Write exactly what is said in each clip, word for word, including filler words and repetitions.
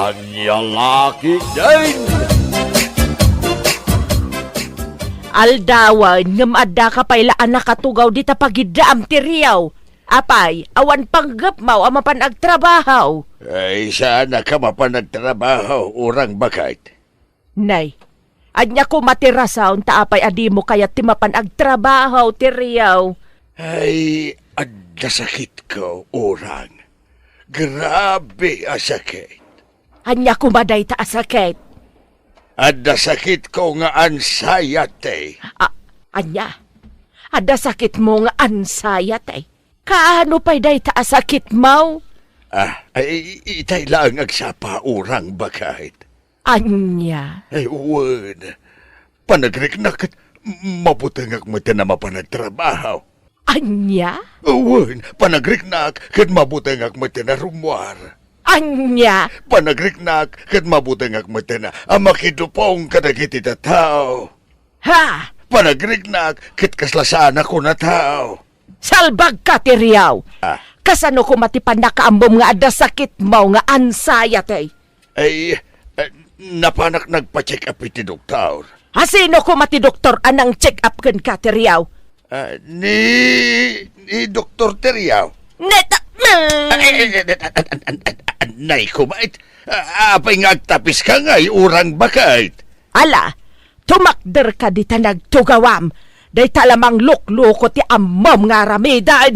Ania la ketdin? Aldawen, ngem addaka pay la a nakatugaw dita pagiddaam, Teriaw. Apay, awan panggepmaw a mapan agtrabaho? Ay, saanak a mapan agtrabaho, urang baket. Nay, ania koma ti rason ta apay a dimo kayat ti mapan agtrabaho, Teriaw? Ay, adda sakitko, urang. Grabe a sakit. Ania koma dayta a sakit? Adda sakitko nga anxiety. A-, ania? Adda sakitmo nga anxiety? Kaano pay dayta a sakitmo? Ah, ay, i-, itay laeng agsapa, urang baket. Ania? Ay, wen. Panagriknak ket mabutengak met a mapan agtrabaho. Ania? Wen, panagriknak ket mabutengak met a rummuar. Ania? Panagriknak ket mabutengak met a makidupong kadagiti tattao. Ha? Panagriknak ket kasla saanak a tao. Salbagka, Teriaw! Ah. Kasano koma ti pannakaammom nga adda sakitmo nga anxiety? Ay, eh, napanak nagpa-check up iti doktor. A sino koma ti doktor a nang-check up kenka, Teriaw? Ah, ni, ni Doktor Teriaw. Neta-, Ay, ay, ay, ay, ay, ay, ay, ay, nay, kumait. Ah, apay nga agtapiska ngay, urang baket? Ala, tumakderka dita nagtugawam. Dayta la manglukloko ti ammom nga aramiden.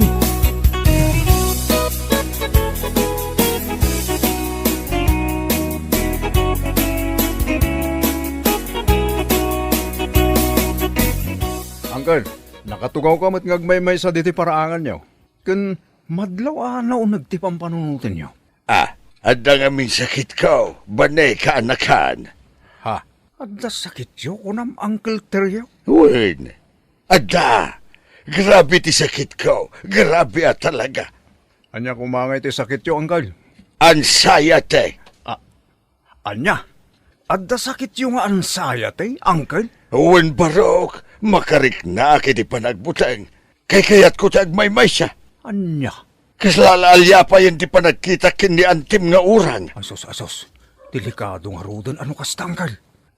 Uncle, nakatugawka met nga agmaymaysa ditoy paraanganyo. Ken madlaw a nauneg ti pampanunotenyo. Ah, adda ngamin sakitko, bane kaanakan. Ha? Adda sakityo, kunam, Uncle Teryo? Wen, adda. Grabe ti sakitko, grabe a talaga. Ania koma ngay ti sakityo, Uncle? Anxiety. Ah, ania? Adda sakityo nga anxiety, Uncle? Wen, barok, makariknak iti panagbuteng. Kaykayatko ti agmaymaysa. Ania? Kasla la aliapayen ti panagkitak ken ni antim nga urang. Asus, asus. Delikado ngaruden a no kasta, Uncle.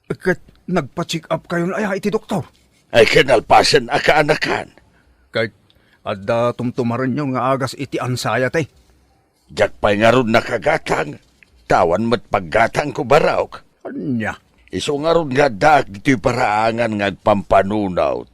Ket nagpa-check up kayon aya iti doktor? Ay, kinalpasen a kaanakan. Ket adda tumtumarenyo nga agas iti anxiety? Diak pay ngarud nakagatang, ta awan met paggatangko, barok. Ania? Isu ngarud nga addaak ditoy paraangan nga agpampanunot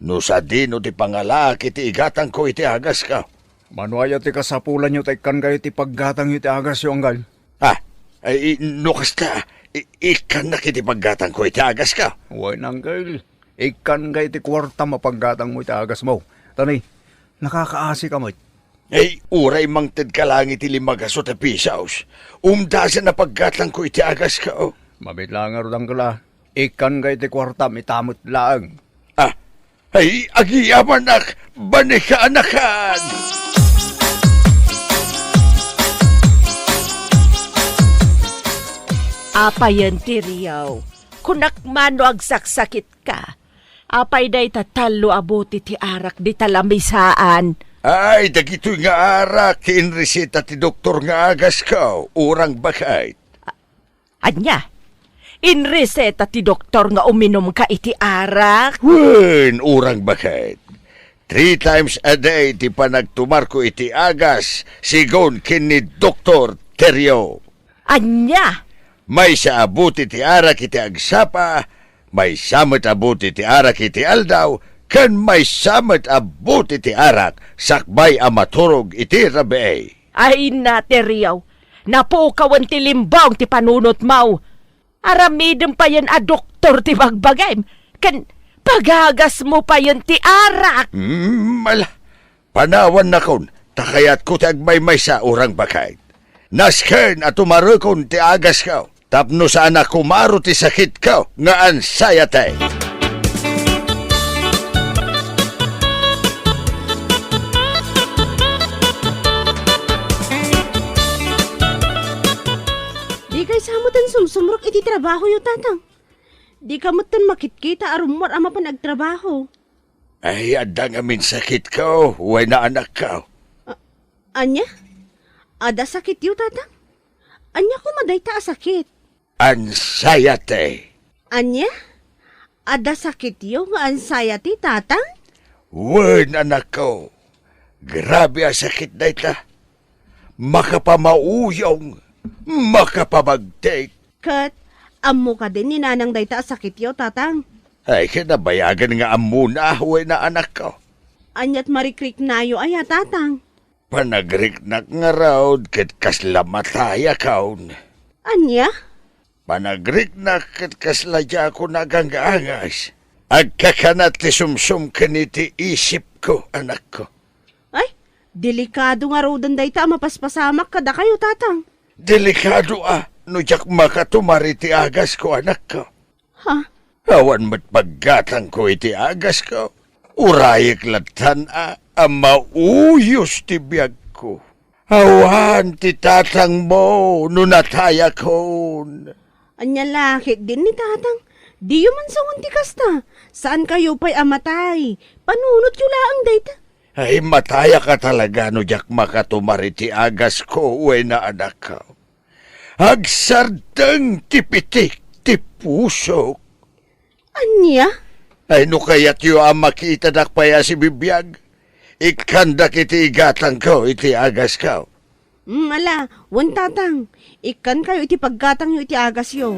no sadino ti pangalaak iti igatangko iti agasko. Mano aya ti kasapulanyo ta ikkankayo ti paggatangyo iti agasyo, Uncle? Ah, ay, i-, no kasta, i-, ikkannak iti paggatangko iti agasko. Wen, Uncle. Ikkanka iti kuartam a paggatangmo iti agasmo. Ta ni, nakakaasika met. Ay, uray mangtedka laeng iti lima gasut a pisos, umdasen a paggatangko iti agasko. Mabiit laeng ngarud, Uncle, a. Ikkanka iti kuartam ita met laeng. Ah, ay, agiyamanak, bane kaanakan. Apayen ti riaw? Kunak man no agsaksakitka. Apay dayta tallo a bote ti arak dita lamisaan? Ay, dagitoy nga arak ti inreseta ti doktor nga agasko, urang baket. Ania? Inreseta ti doktor nga uminumka iti arak? Wen, urang baket. Three times a day ti panagtumarko iti agas, sigun ken ni Doktor Terrio. Ania? Maysa a bote ti arak iti agsapa, maysa met a bote ti arak iti aldaw, ken maysa met a bote ti arak sakbay a maturog iti rabii. Ay, na, Terrio, napukawen ti limbong ti panunotmo. Aramidem payen a doktor ti bagbagim, ken pagagasmo payen ti arak. Mm, ala, panawannakon, ta kayatko ti agmaymaysa, urang baket. Nasken a tumarekon ti agasko tapno saan a kumaro ti sakitko nga anxiety. Dikay sa metten sumsumrek iti trabahoyo, Tatang. Dika metten makitkita a rummuar a mapan agtrabaho. Ay, adda ngamin sakitko, wen a anakko. A-, ania? Adda sakityo, Tatang? Ania koma dayta a sakit? Anxiety. Ania? Adda sakityo nga anxiety, Tatang? Wen, anakko. Grabe a sakit dayta. Makapamauyong, makapabagtik. Ket, ammo kadi ni Nanang dayta a sakityo, Tatang? Ay, kinabayagan nga ammona, wen a, anakko. Aniat marikriknayo aya, Tatang? Panagriknak ngarud ket kasla matayakon. Ania? Panagriknak ket kasla diakon agang-angas. Agkakanat ti sumsum ken iti isipko, anakko. Ay, delikado ngaruden dayta a mapaspasamak kadakayo, Tatang. Delikado a no diak makatumar iti agasko, anakko. Ha? Awan met paggatangko iti agasko. Urayek lattan a, a mauyos ti biagko. Awan ti tatangmo no natayakon. Ania la ketdin ni Tatang? Diyo man sangon ti kasta. Saankayo pay a matay. Panunotyo laeng dayta. Ay, matayak a talaga no diak makatumar iti agasko, wen a, anakko. Agsardeng ti pitik ti pusok. Ania? Ay, no kayatyo a makitadak pay a sibibiag, ikkandak iti igatangko iti agasko. Mm, ala, wen, Tatang, ikkankayo iti paggatangyo iti agasyo.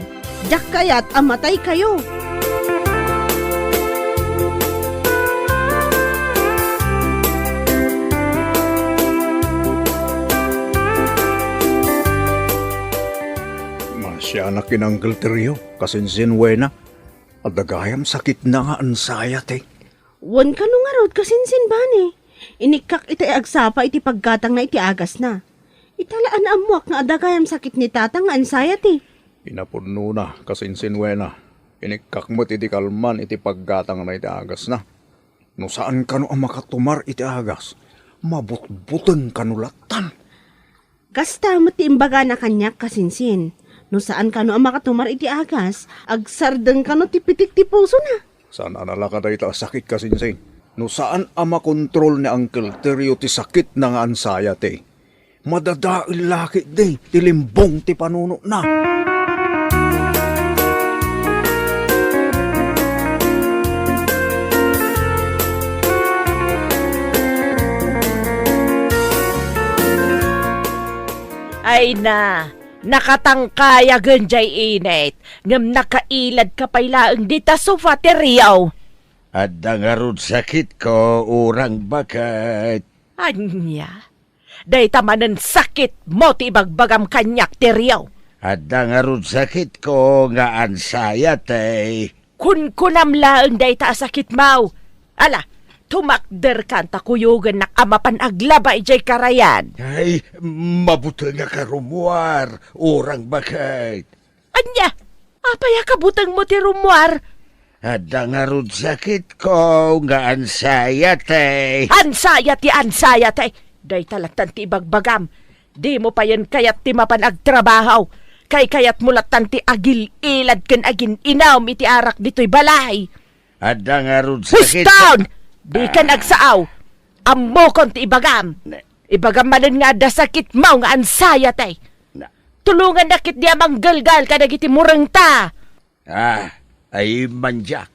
Diak kayat a mataykayo. Masianak ken Uncle Teryo, kasinsin, wen a. Adda gayam sakitna nga anxiety. Wen kano ngarud, kasinsin, bani. Inikkak ita a agsapa iti paggatangna iti agasna. Ita la a naammoak nga adda gayam sakit ni Tatang nga anxiety. Kinapudnona, kasinsin, wen a. Inikkak met iti kalman iti paggatangna iti agasna. No saan kano a makatumar iti agas, mabutbuteng kano lattan. Kasta met ti imbagana kaniak, kasinsin. No saan kano a makatumar iti agas, agsardeng kano ti pitik ti pusona. Saan a nalaka dayta a sakit, kasinsin. No saan a makontrol ni Uncle Teryo ti sakitna nga anxiety, madadael la ketdi ti limbong ti panunotna. Ay na, nakatangkayagen jay init, ngem nakailadka pay laeng dita sofa, Teryo. Adda ngarud sakitko, urang baket. Ania? Dayta manen sakitmo ti ibagbagam kaniak, Teryo. Adda ngarud sakitko nga anxiety. Kunkunam laeng dayta a sakitmo. Ala, tumakderkan ta kuyogennak a mapan aglaba idiay karayan. Ay, mabutengak a rummuar, urang baket. Ania? Apay a kabutengmo ti rummuar? Adda ngarud sakitko nga anxiety. Anxiety, anxiety! Dayta lattan ti ibagbagam. Dimo payen kayat ti mapan agtrabaho. Kaykayatmo lattan ti agil-ilad ken agin-inam iti arak ditoy balay. Adda ngarud sakit. Huston! Dikan agsaaw. Ammokon ti ibagam. Ne- Ibagam manen nga adda sakitmo nga anxiety. Na- Tulongannak ketdi a manggelgal kadagiti murengta. Ah, ay, mandiak.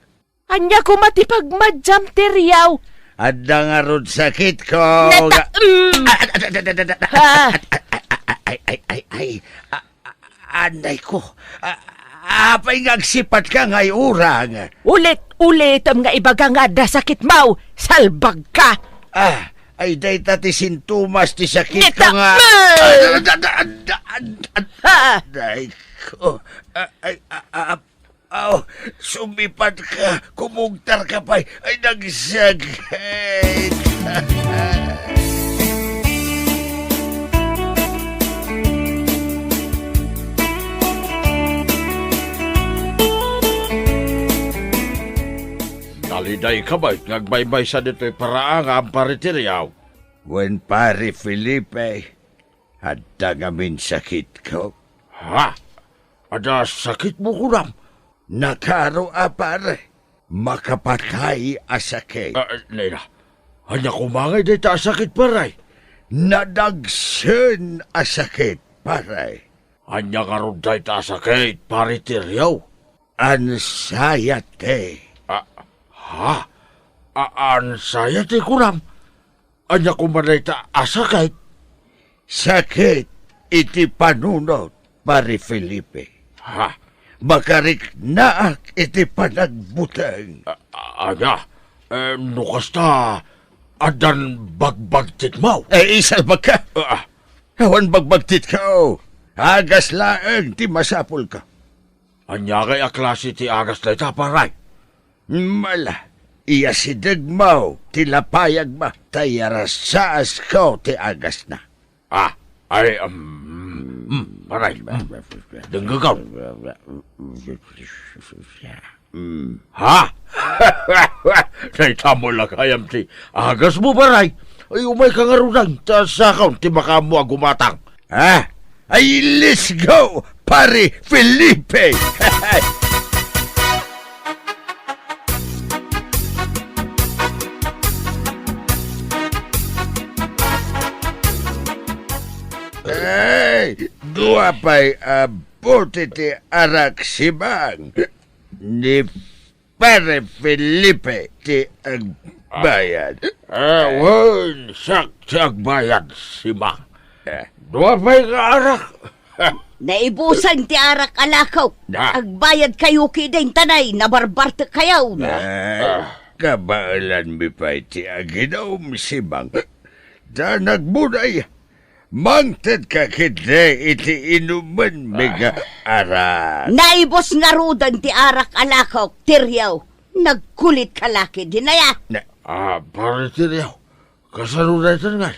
Ania koma ti pagmadiam, Teryo? Adda ngarud sakitko. Nata-, nga- mm. Ah, ah, ah, ah, ah, ah, ah, ah, ah, ah, ay, ay, ay, ay. Ah, ah, anay ko. Ah, apay nga agsipatka ngay urang? Ulit-ulitem nga ibaga nga adda sakitmo, salbagka. Ah, ay, dayta ti sintomas ti sakitko. Neta-, nga, mm. Ah, ah, ah, ah, ah, ah, ah, Ha? Anay ko. Ah, ay, ah, ah, Aw, sumipatka, kumugtarka pay. Ay, nagsakit. Nalidayka met nga agbaybaysa ditoy paraangan, Pare Teriaw. Wen, Pare Felipe, adda ngamin sakitko. Ha? Adda sakitmo kunam? Nakaro a, pare. Makapatay a sakit. Ah, nena, ania koma ngay dayta a sakit, pare? Nadagsen a sakit, pare. Ania ngarud dayta a sakit, Pari Teriaw? Anxiety. Ah, ha? A-, anxiety, kunam? Ania koma dayta a sakit? Sakit iti panunot, Pari Felipe. Ha? Makariknaak iti panagbuteng. A-, a-, ania? Eh, no kasta, addan bagbagtitmaw? Eh, isalbagka. Ah. Awan bagbagtitko. Agas laeng ti masapulko. Ania ngay a klase ti agas dayta, paray? Mala, iyasidegmo ti lapayagmo, ta iyarasaasko ti agasna. Ah, ay, um, mm, paray, mm, denggekon. Mm. Ha? Dayta met la gayam ti agasmo, paray. Ay, umayka ngaruden, ta siakon ti makaammo a gumatang. Ha? Ay, let's go, Pari Felipe! Ay, dua pay a bote ti arak, Simang. Ni Pare Felipe ti agbayad. Ah, wen, siak ti agbayad, Simang. Eh. Dua pay nga arak. Naibusen ti arak a lakok. Ah. Agbayadkayo ketdin, ta nay, nabarbartekkayo. Eh, kabaelanmi pay ti aginom, Simang. Ta nagmunay, mangtedka ketdi iti inumenmi nga arak. Naibus ngaruden ti arak a lakok, Teriaw. Nagkulitka la ketdin aya. Na- Ah, Pare Teriaw, kasano daytan ngay?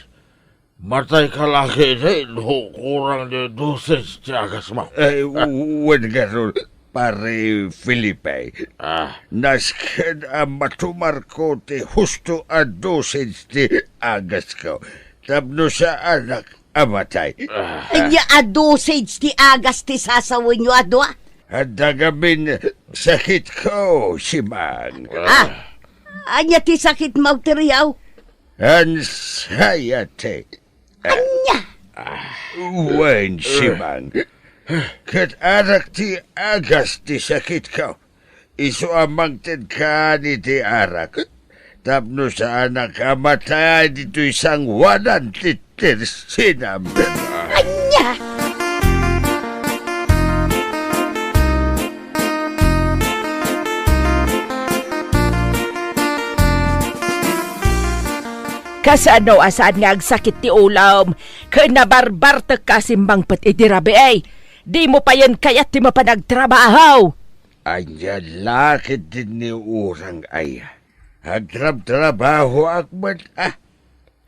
Matayka la ketdi no kurang ti dosage ti agasmo. Ay, w-, wen ngarud, Pare Felipe. Ah. Nasken a matumarko ti husto a dosage ti agasko tapno saanak a matay. Ah. Ania a dosage ti agas ti sasawenyo a dua? Adda ngamin sakitko, Simang. Ah, ania ti sakitmo, Teriaw? Anxiety. Ania? Wen, Simang. Ket arak ti agas ti sakitko. Isu a mangtedkan iti arak. Tapno saanak a matay ditoy sangoanan ti tersinam. Ania? Kasano a saan nga agsakit ti ulom ken nabarbartekka a simmangpet iti rabii? Dimo payen kayat ti mapan agtrabaho? Ania la ketdin ni urang aya? Agtrabtrabahoak met a.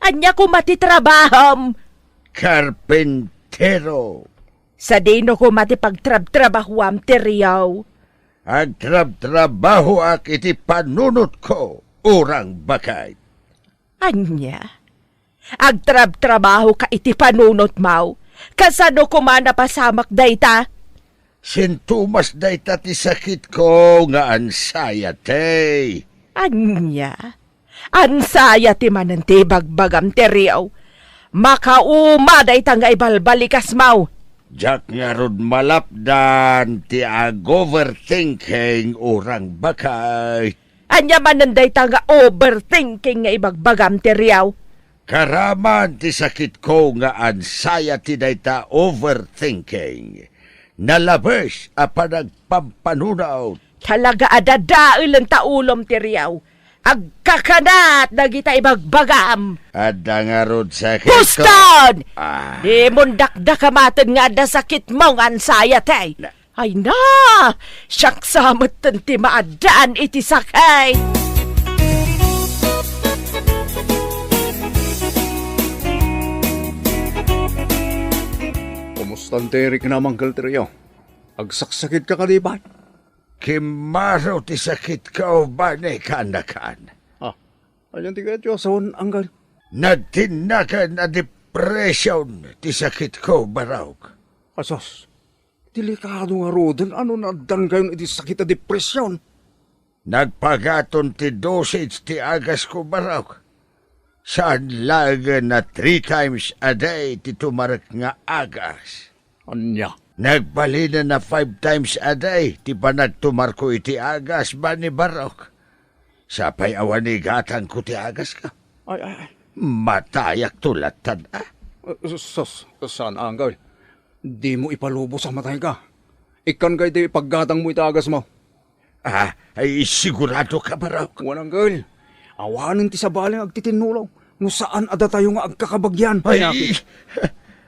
Ania koma ti trabahom? Karpintero. Sadino koma ti pagtrabtrabahoam, Teriaw? Agtrabtrabahoak iti panunotko, urang baket. Ania? Agtrabtrabahoka iti panunotmo? Kasano koma napasamak dayta? Sintomas dayta ti sakitko nga anxiety. Ania? Anxiety manen ti ibagbagam, Teriaw. Makauma dayta nga ibalbalikasmo. Diak ngarud malapdan ti ag-overthinking, urang baket. Ania manen dayta nga overthinking nga ibagbagam, Teriaw? Karaman ti sakitko nga anxiety dayta overthinking. Nalabes a panagpampanunot. Talaga a dadaelen ta ulom, Teriaw. Agkakanat dagita ibagbagam. Adda ngarud sakitko. Puston! Ah. Dimon dakdakamaten nga adda sakitmo nga anxiety. Na- Ay na! Siak sa metten ti maaddaan iti sakit! Kumusta ti riknam, Uncle Teryo? Agsaksakitka kadi, bay? Kimmaro ti sakitko, bani, kaanakan. Ah, anian ti kayatyo a sawen, Uncle? Nagtinnaken a depression ti sakitko, barok. Asus, delikado ngaruden no naaddankayon iti sakit a depression. Nagpagaton ti dosage ti agasko, barok. Saan laengen a three times a day ti tumarek nga agas. Ania? Nagbalinen a five times a day ti panagtumarko iti agas, Bani Barok. Sapay awan igatangko ti agaska. Ay, ay, ay. Matayakto lattan, a. Sus, saan, Anggal? Dimo ipalubos a matayka. Ikkan kay ti paggatangmo iti agasmo. Ah, ay, sigurado ka, Barok? Wen, Anggal. Awanen ti sabali nga agtitinnulog no saan a datayo nga agkakabagian. Ay,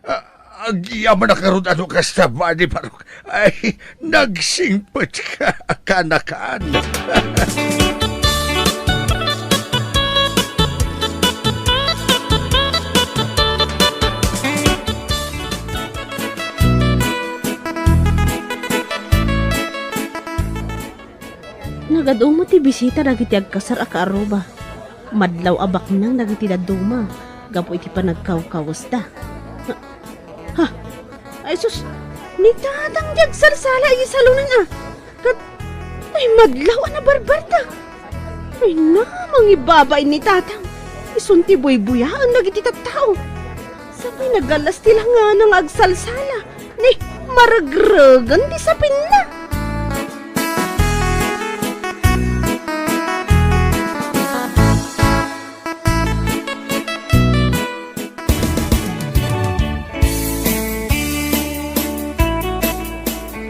a-, agyamanak ngarud a no kasta, Bani Barok. Ay, nagsingpet ka, kanakan. Nagad-uma ti bisita dagiti agkasar a kaarruba. Madlaw a baknang dagiti dadduma gapu iti panagkawkawesda. Ha? Ay sus, ni Tatang ti agsarsala iti salonen a. Ket, ay, madlaw a nabarbarta. Ay na, mangibabain ni Tatang. Isun ti buybuyaen dagiti tattao. Sapay nagallas ti langana nga agsalsala. Ni, maregregen ti sapinna.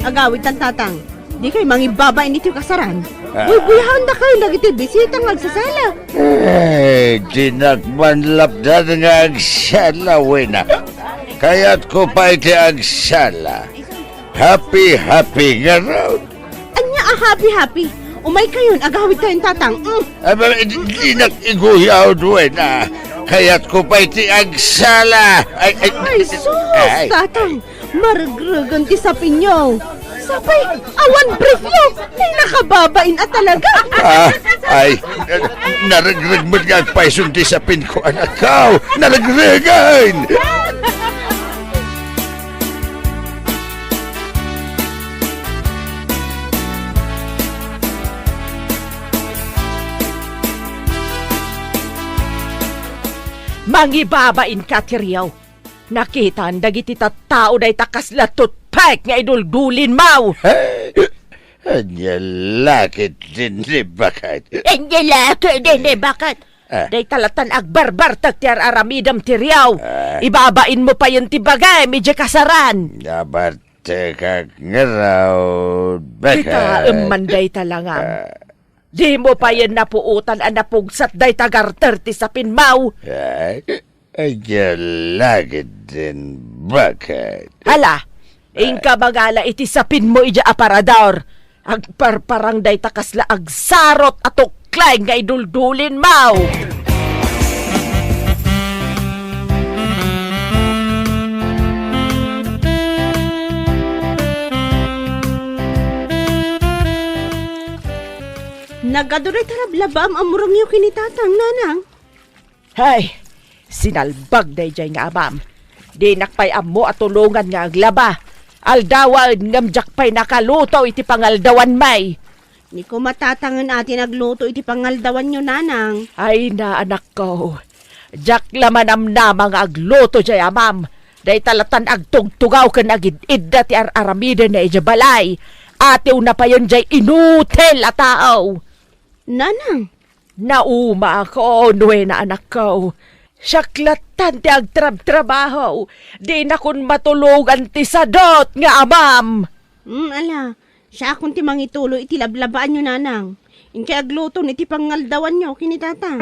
Agawidtan, Tatang. Dikay mangibabain iti kasaran. Ah. Buybuyaendakayo dagiti bisita nga agsasala. Eh, dinak man lapdan nga agsala, Wena. Kayatko pay ti agsala. Happy, happy ngarud. Ania a happy, happy? Umaykayon, agawidkayon, Tatang. Mm. Aba, di, dinak iguyawd, Wena. Kayatko pay ti agsala. Ay, ay, Ay, sus, ay. Tatang. Maregregen ti sapinyo. Sapay, awan briefyo. Ay, nakababain a talaga. Ah, ay, naregreg met nga agpayson ti sapinko, anakko. Naregregen! Mangibabain ka, Tiriaw. Nakitaan dagiti tattao dayta kasla toothpick nga iduldulinmo. Ania la ketdin ni baket? Ania la ketdin ni baket? Ah. Dayta lattan agbarbartek ti ar-aramidem, Tiriaw. Ah. Ibabainmo payen ti bagim idiay kasaran. Nabartekak ngarud, baket. Kitaem man dayta langam. Ah. Dimo payen napuotan a napugsat dayta garter ti sapinmo. Ay, ania la ketdin, baket? Hala, ah, inka mangala iti sapinmo idiay aparador. Agparparang dayta kasla agsarot a tukleng nga iduldulinmo. Nagadu dayta lablabam a murengyo ken ni Tatang, Nanang. Hay, sinalbag daydiay nga amam. Dinak pay ammo a tulongan nga aglaba. Aldawen ngem diak pay nakaluto iti pangaldawanmi. Ni koma Tatangen a ti nagluto iti pangaldawanyo, Nanang. Ay na, anakko. Diak la manamnama nga agluto diay amam. Dayta lattan agtugtugaw ken agid-idda ti ar-aramidenna idiay balay. Atiwna payen diay inutil a tao. Nanang. Naumaakon, Wena, anakko. Siak lattan ti agtrabtrabaho. Dinakon matulongan ti sadut nga amam. Hmm, ala. Siakon ti mangituloy iti lablabaanyo, Nanang. Inkay agluton iti pangaldawanyo ken ni Tatang.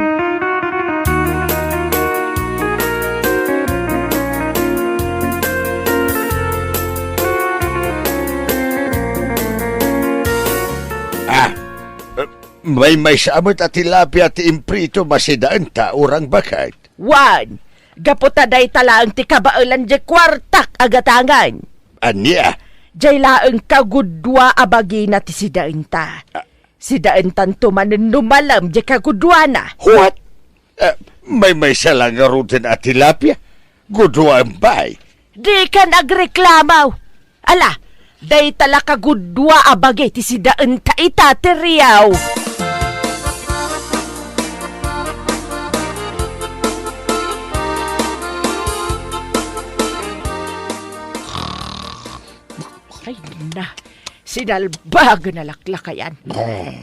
Ah, eh, maymaysa met a tilapia ti imprito, masidaenta, urang baket? Wen, gapu ta dayta laeng ti kabaelan diay kuartak a gatangen. Ania? Diay laeng kagudua a bagina ti sidaenta. Ah. Sidaentanto manen no malem diay kaguduana. What? Eh, maymaysa la ngaruden a tilapia? Guduaem pay. Dikan agreklamo. Ala, dayta la kagudua a bagi ti sidaenta ita, Tiriaw. Ay na, sinalbagen a laklakayan.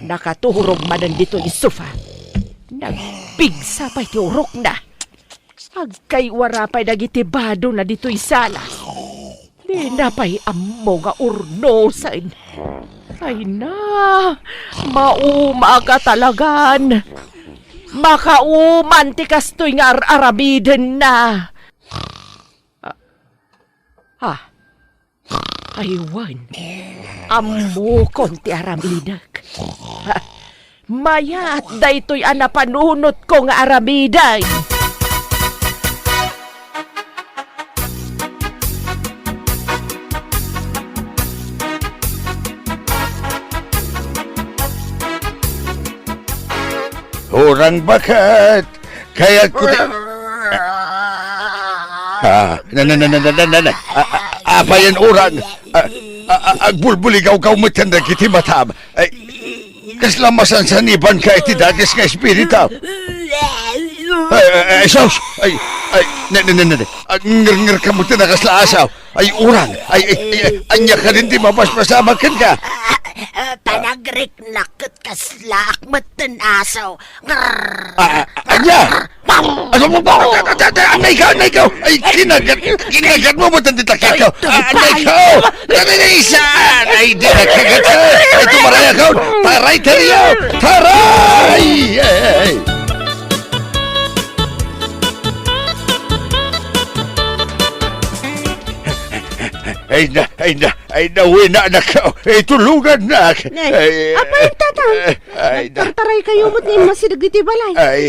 Nakaturog manen ditoy sofa. Nagpigsa pay ti urokna. Agkaywara pay dagiti badona ditoy sala. Dina pay ammo nga urnosen. Ay na, mauma ka talagan. Makauman ti kastoy nga ar-aramidenna. Ah, ah, Ay wen, ammokon ti aramidek. Ha, mayat daytoy a napanunotko nga aramidek. Urang baket, kayatko ti, ah, na, na, na, na, na, na, na. A, a, apayen urang, a, a, agbulbuligawgaw metten dagiti matam. Ay, kasla masansanibanka iti dakes nga espiritu. Ay, ay, ay, sus! Ay, ay, ne, ne, ne, ne, ne. Agngernger ka metten a kasla asaw. Ay, urang. Ay, ay, ay, ay, ania kadin ti mapaspasamak kenka? Ah, panagriknak ket kaslaak metten asaw. Ngrrr. Ah, ah, ania? Ano mo ba? Anay ka, anay ka! Ay, kinagat, kinagat mo metten ti takyak ko. Ah, anay ka! Naninisan! Ay, di nagkagat ka! Ay, tumaray ako! Taray, Terio! Taray! Ay, ay, ay. Ay na, ay na, ay na, uwi na, anak ko. Ay, tulungan na. Nay, ay, apay, Tatang? Ay, na. Nagtartaray kayo mo't ni Masidag ditoy balay. Ay,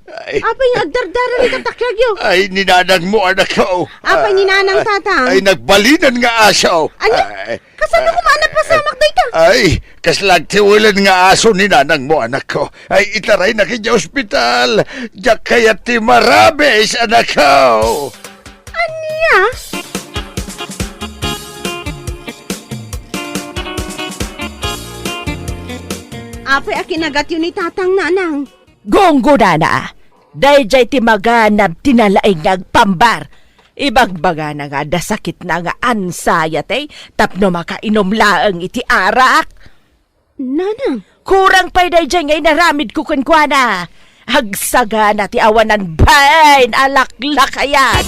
ay. Apay nga agdardara ni tatakyagyo? Ay, ni nanang mo, anak ko. Apay ni nanang, Tatang? Ay, nagbalinan nga aso. Ania? Ay. Kasano koma a napasamak dayta? Ay, kasla agtiwelen nga aso ni nanang mo, anak ko. Ay, itaraynak idiay ospital. Diak kayat ti marabis, anak ko. Ania? Apay a kinagatyo ni Tatang, Nanang? Gunggonana, daydiay ti maganab ti nalaing nga agpambar. Ibagbagana nga adda sakitna nga anxiety tapno makainom laeng iti arak. Nanang. Kurang pay daydiay nga inaramidko kenkuana. Agsagana ti awanan bain a laklakayan.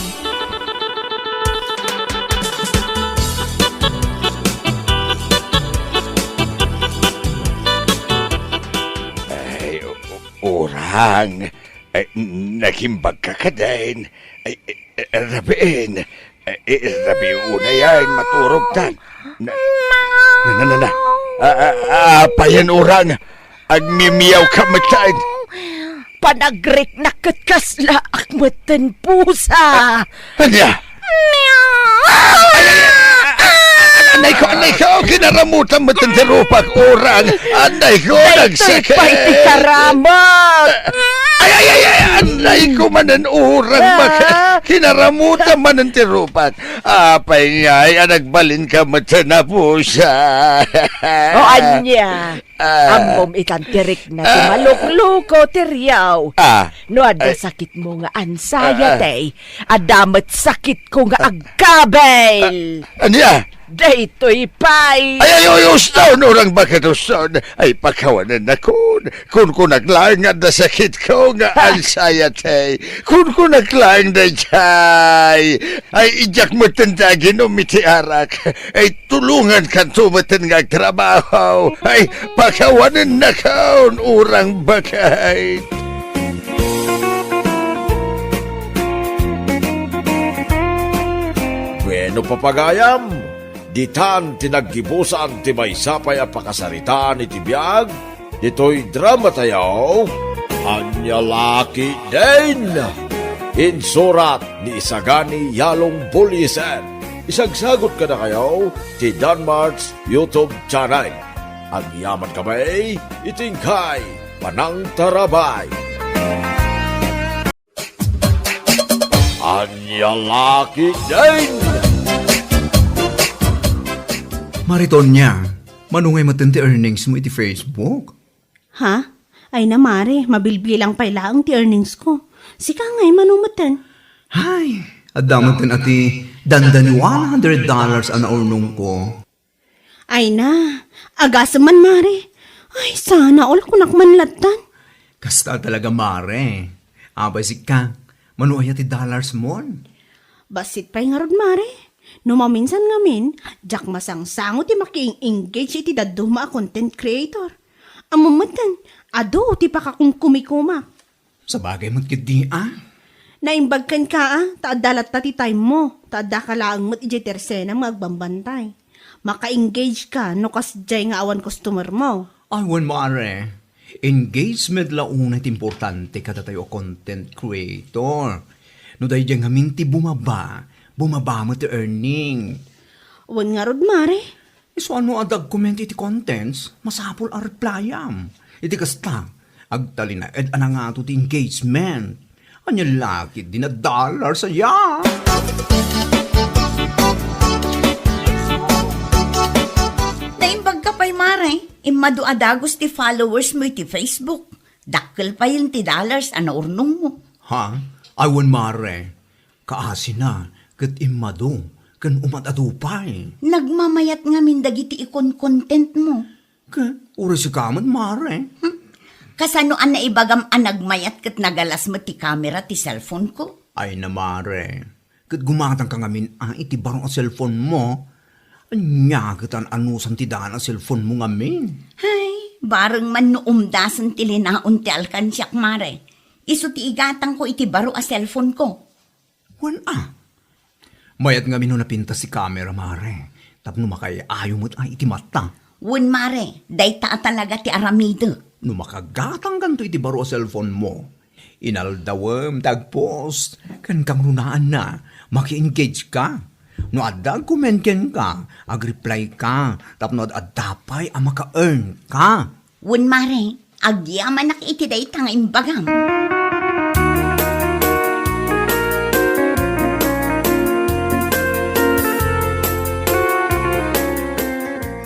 Ay, o-, o-, urang. Ay, nakimbag ka kadin. Ay, eh, eh, rabiin. Ay, eh, rabii unay ay maturog tan. Na, na, na, na, na. Ah, ah, ah, apayen urang. Agmimiyaw ka metten. Panagriknak ket kasla ak metten pusa. Ania? Ay, ay, ay, ay, ay, anay ko, anay ko, kinaramutan metten ti rupak, urang. Anay ko, nagsakit. Daytoy pay ti karamut. Ay, ay, ay, ay, anay ko manen, urang, ah, baket. Kinaramutan manen ti rupak. Apay ngay a nagbalin ka metten a pusa? O ania? Ah. Ammom itan ti rikna ti malukluko ti riaw. Ah. No adda sakitmo nga anxiety, adda met sakitko nga agkabil. Ah. Ania? Daytoy pay. Ay, ay, ay, uston, urang baket uston. Ay, pakawanennakon. Kunkunak laeng nga adda sakitko nga anxiety. Kunkunak laeng daydiay. Ay, idiak metten ti aginom iti arak. Ay, tulongankanto metten nga agtrabaho. Ay, pakawanennakon, urang baket. Bueno, papagayam, ditan ti naggibusan ti maysa pay a pakasaritaan iti biag ditoy dramatayo, Ania La Ketdin. Insurat ni Isagani Yalong Bullieser. Isagsagut kadakayo ti Danmart's YouTube channel. Agyamankami iti inkay panangtarabay. Ania La Ketdin! Mari Tonia, mano ngay metten ti earnings mo iti Facebook? Ha? Ay na, Mari, mabilbilang pay laeng ti earnings ko. Sika ngay, mano metten? Hay, adda metten a ti dandan one hundred dollars a naurnong ko. Ay na, agasem man, Mare. Ay, sana all kunak man lattan. Kasta talaga, Mare. Apay sika, mano aya ti dollars mon? Bassit pay ngarud, Mare. No maminsan ngamin, diak masangsango ti makieng-engage iti dadduma a content creator. Ammom metten, adu ti pakakumkumikumak. Sabagay met ketdi, a? Naimbag kenka, a, ta adda latta ti time mo, ta addaka laeng met idiay tersenam nga agbambantay. Maka-engage ka no kasdiay nga awan customer mo. Ay, wen, Mare. Engagement la unay ti importante kadatayo a content creator. No daydiay ngamin ti bumaba, bumaba met ti earning. Wen ngarud, Mare. Isu a no adda agcomment iti contents, masapul a replyam. Iti kasta, agtalinaed a nangato ti engagement. Ania la ketdi a dollars aya? Naimbag ka pay, Mare. Immadu a dagus ti followers mo iti Facebook. Dakkel payen ti dollars a naurnong mo. Ha? Ay, wen, Mare. Kaasina ket immadu ken umad-adu pay. Nagmamayat ngamin dagiti ikon-content mo. Ket uray sika met, Mare. Hmm? Kasano a naibagam a nagmayat ket nagalas met ti kamera ti cellphone ko? Ay na, Mare. Ket gumatangka ngamin a iti baro a cellphone mo. Ania ket an-anusan ti daan a cellphone mo ngamin? Hay, bareng man no umdasen ti linaon ti alkansiak, Mare. Isu ti igatangko iti baro a cellphone ko. Wen a. Mayat ngamin no napintas ti kamera, Mare, tapno makaay-ayo met a iti mata. Wen, Mare, dayta a talaga ti aramidek. No makagatangkanto iti baro a cellphone mo, inaldawem ti agpost, ken kangrunaanna, maki-engage ka. No adda agcomment kenka, agreply ka, tapno ad-adda pay a maka-earn ka. Wen, Mare, agyamanak iti dayta nga imbagam.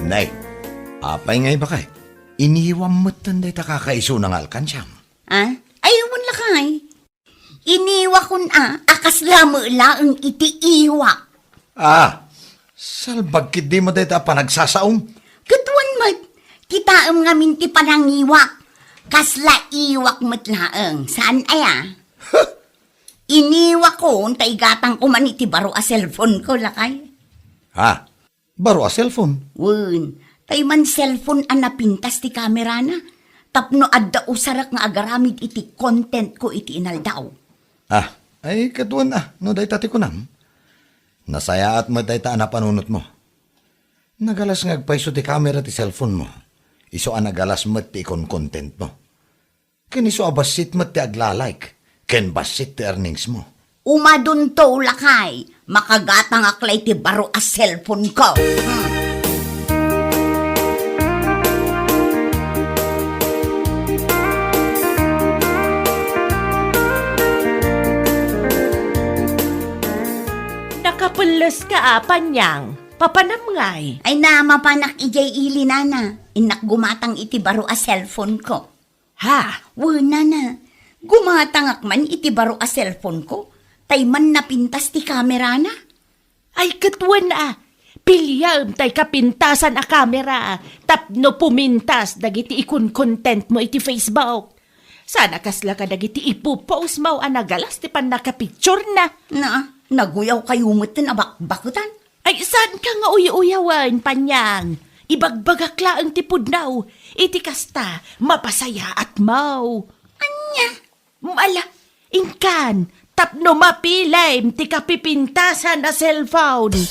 Nay, apay nga ibakay? Iniwam metten dayta kakaisuna nga alkansiam. Ah? Ay, wen lakay. Iniwakon a, a kasla met laeng iti iwak. Ah, salbag ketdi met dayta a panagsasaom. Ket wen met, kitaem ngamin ti panangiwak. Kasla iwak met laeng, saan aya? Huh! Iniwakon ta igatangko man iti baro a cellphone ko, lakay. Ha? Baro a cellphone? Wen, tay man cellphone a napintas ti kamerana, tapno adda usarek nga agaramid iti content ko iti inaldaw. Ah, ay, ket wen a, no dayta ti kunam. Nasayaat met dayta a napanunot mo. Nagalas nga agpayso ti kamera ti cellphone mo. Isu a nagalas met ti ikon-content mo. Ken isu a bassit met ti agla-like, ken bassit ti earnings mo. Umadunto, lakay, makagatangak la iti baro a cellphone ko. Hmm. Nakapelles ka a, Panyang. Papanam ngay? Ay na, mapanak idiay ili, nana. Innak gumatang iti baro a cellphone ko. Ha? Wen, nana, gumatangak man iti baro a cellphone ko, tay man napintas ti kamerana. Ay, ket wen a, piliam tay kapintasan a kamera tapno pumintas dagiti ikon-content mo iti Facebook. Saan a kasla kadagiti ipopost mo a nagalas ti pannakapicturena. Na, naguyaw kayo metten a bakbaketan. Ay, saanka nga uy-uyawen, Panyang. Ibagbagak laeng ti pudno. Iti kasta, mapasayaat mo. Ania? Ala, inkan, tapno mapilem ti kapipintasan a cellphone.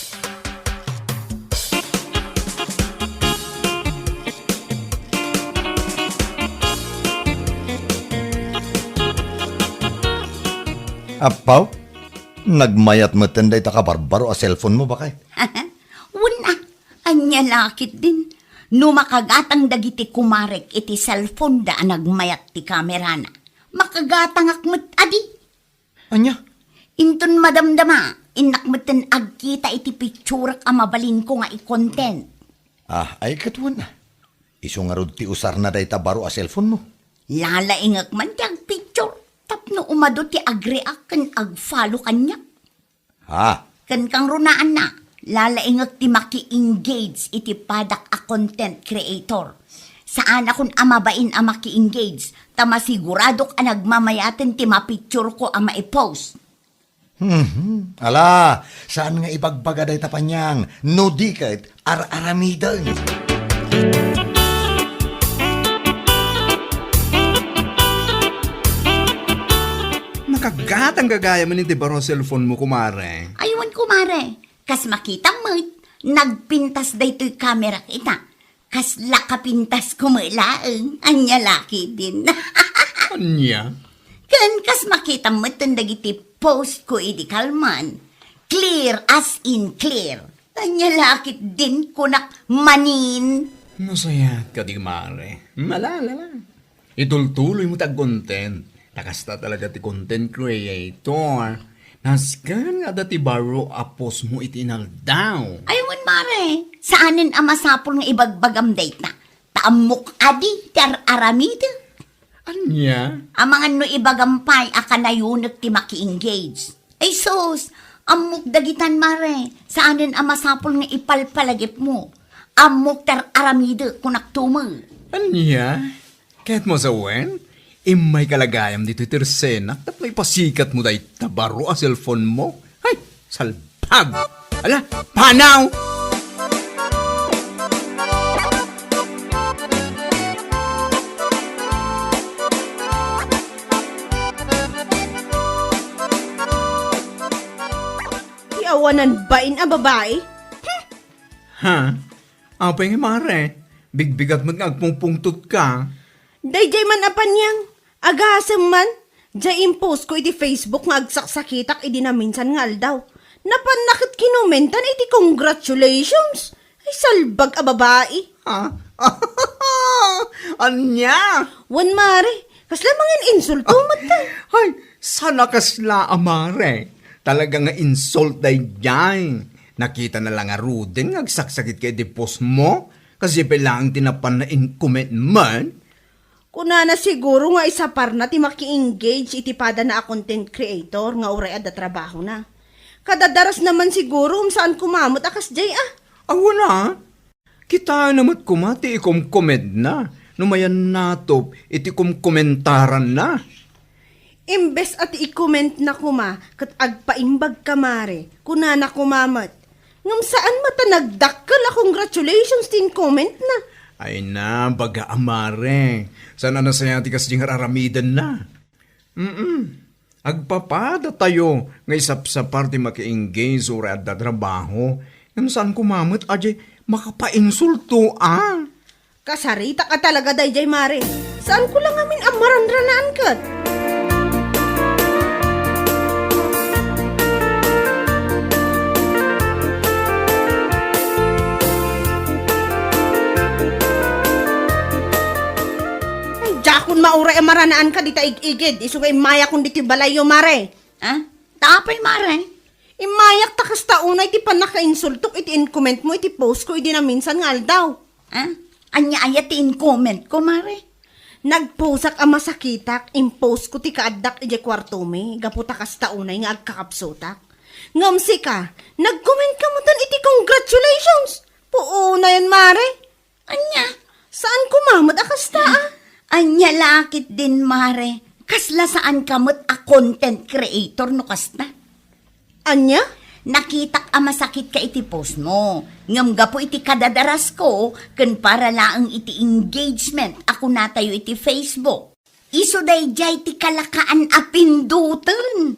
Appaw, nagmayat metten dayta kabarbaro a cellphone mo, bakay? Wen a, ania la ketdin? No makagatang dagiti kumarek iti cellphone da a nagmayat ti kamerana, makagatangak met adi. Ania? Inton madamdama, innak metten agkita iti picturek a mabalinko nga i-content. Ah, ay ket wen a. Isu ngarud ti usarna dayta baro a cellphone mo. Lalaingek man ti agpicture tapno umadu ti agreact ken agfollow kaniak. Ha? Ken kangrunaanna, Lalaingek ti maki-engage iti padak a content creator. Saanakon a mabain a maki-engage, ta masiguradok a nagmamayaten ti mapictureko a maipost. Mhm. Ala, saan nga ibagbaga dayta paniang, no di ket ar-aramiden. Nakagatang gagayamen iti baro a cellphone mo, kumare. Ay, wen, kumare. Kas makitam met, nagpintas daytoy kamerak ita. Kasla kapintasko met laeng, ania la ketdin. Ania? Ken kas makitam metten dagiti postko idi kalman. Clear as in clear. Ania la ketdin kunak manin. Nasayaat kadi, mare. Ala, ala, ala. Itultuloymo ti agcontent. Ta kasta talaga ti content creator. Nasken nga adda ti baro a postmo iti inaldaw. Ay, wen, mare. Saanen a masapul nga ibagbagam dayta. Ta ammok adi ti ar-aramidek. Ania? Amangan no ibagam pay a kanayonek ti maki-engage. Ay sus, ammok dagitan, mare. Saanen a masapul nga ipalpalagipmo. Ammok ti ar-aramidek, kunak tume. Ania? Ket mo sa wen, immayka la gayam ditoy tersenak tapno ipasikatmo dayta baro a cellphone mo. Hay, salbag! Ala, panaw! Ti awanan bain a babai? Ha? Apay nga, mare? Bigbigat met nga agpungpungtotka. Daydiay man a paniang, agasem man, diay impostko iti Facebook nga agsaksakitak idi naminsan nga aldaw. Napanna ket kinomentan iti congratulations. Ay, salbag a babai. Ha? Ania? Wen, mare, kasla mangin-insulto met ta. Ay, sana kasla a mare. Talaga nga insult daydiay. Nakitana la ngaruden nga agsaksakitka iti postmo. Kasdiay pay laeng ti napanna in-comment met. Kunana siguro nga isaparna ti maki-engage iti padana a content creator nga uray adda trabahona. Kadadarasna man siguro, ngem saan koma met a kasdiay a. Awan a. Kitaenna met koma ti ikomkomentna no mayan natop iti komkomentaranna. Imbes a ti ikomentna koma ket agpaimbagka, mare, kunana koma met, ngem saan met a nagdakkel a congratulations ti inkomentna. Ay na, baga a mare. Saan a nasayaat ti kasdiay nga ar-aramidenna? Mm. Agpapadatayo nga isapsapar ti maki-engage uray adda trabaho. Ngem saan koma met a diay makapainsulto a. Kasaritak a talaga daydiay, mare. Saanko la ngamin a maranranaan ket. Ay, diakon mauray a maranaanka dita ig-igid, isu nga immayakon ditoy balayyo, mare. Ah? Ta apay, mare? Immayak ta kasta unay ti pannakainsultok iti inkomentmo iti postko idi naminsan nga aldaw. Ah? Ania aya ti inkomentko, mare? Nagposak a masakitak, impostko ti kaaddak idiay kuartomi, gapu ta kasta unay nga agkakapsutak. Ngem sika, nagkomentka metten iti congratulations! Puonayen, mare! Ania? Saan koma met a kasta a? Ania la ketdin, mare? Kasla saan ka met a content creator no kasta? Ania? Nakitak a masakitka iti postmo. Ngem gapu iti kadadarasko ken para laeng iti engagement a kunatayo iti Facebook. Isu daydiay ti kalakaan a pindoten.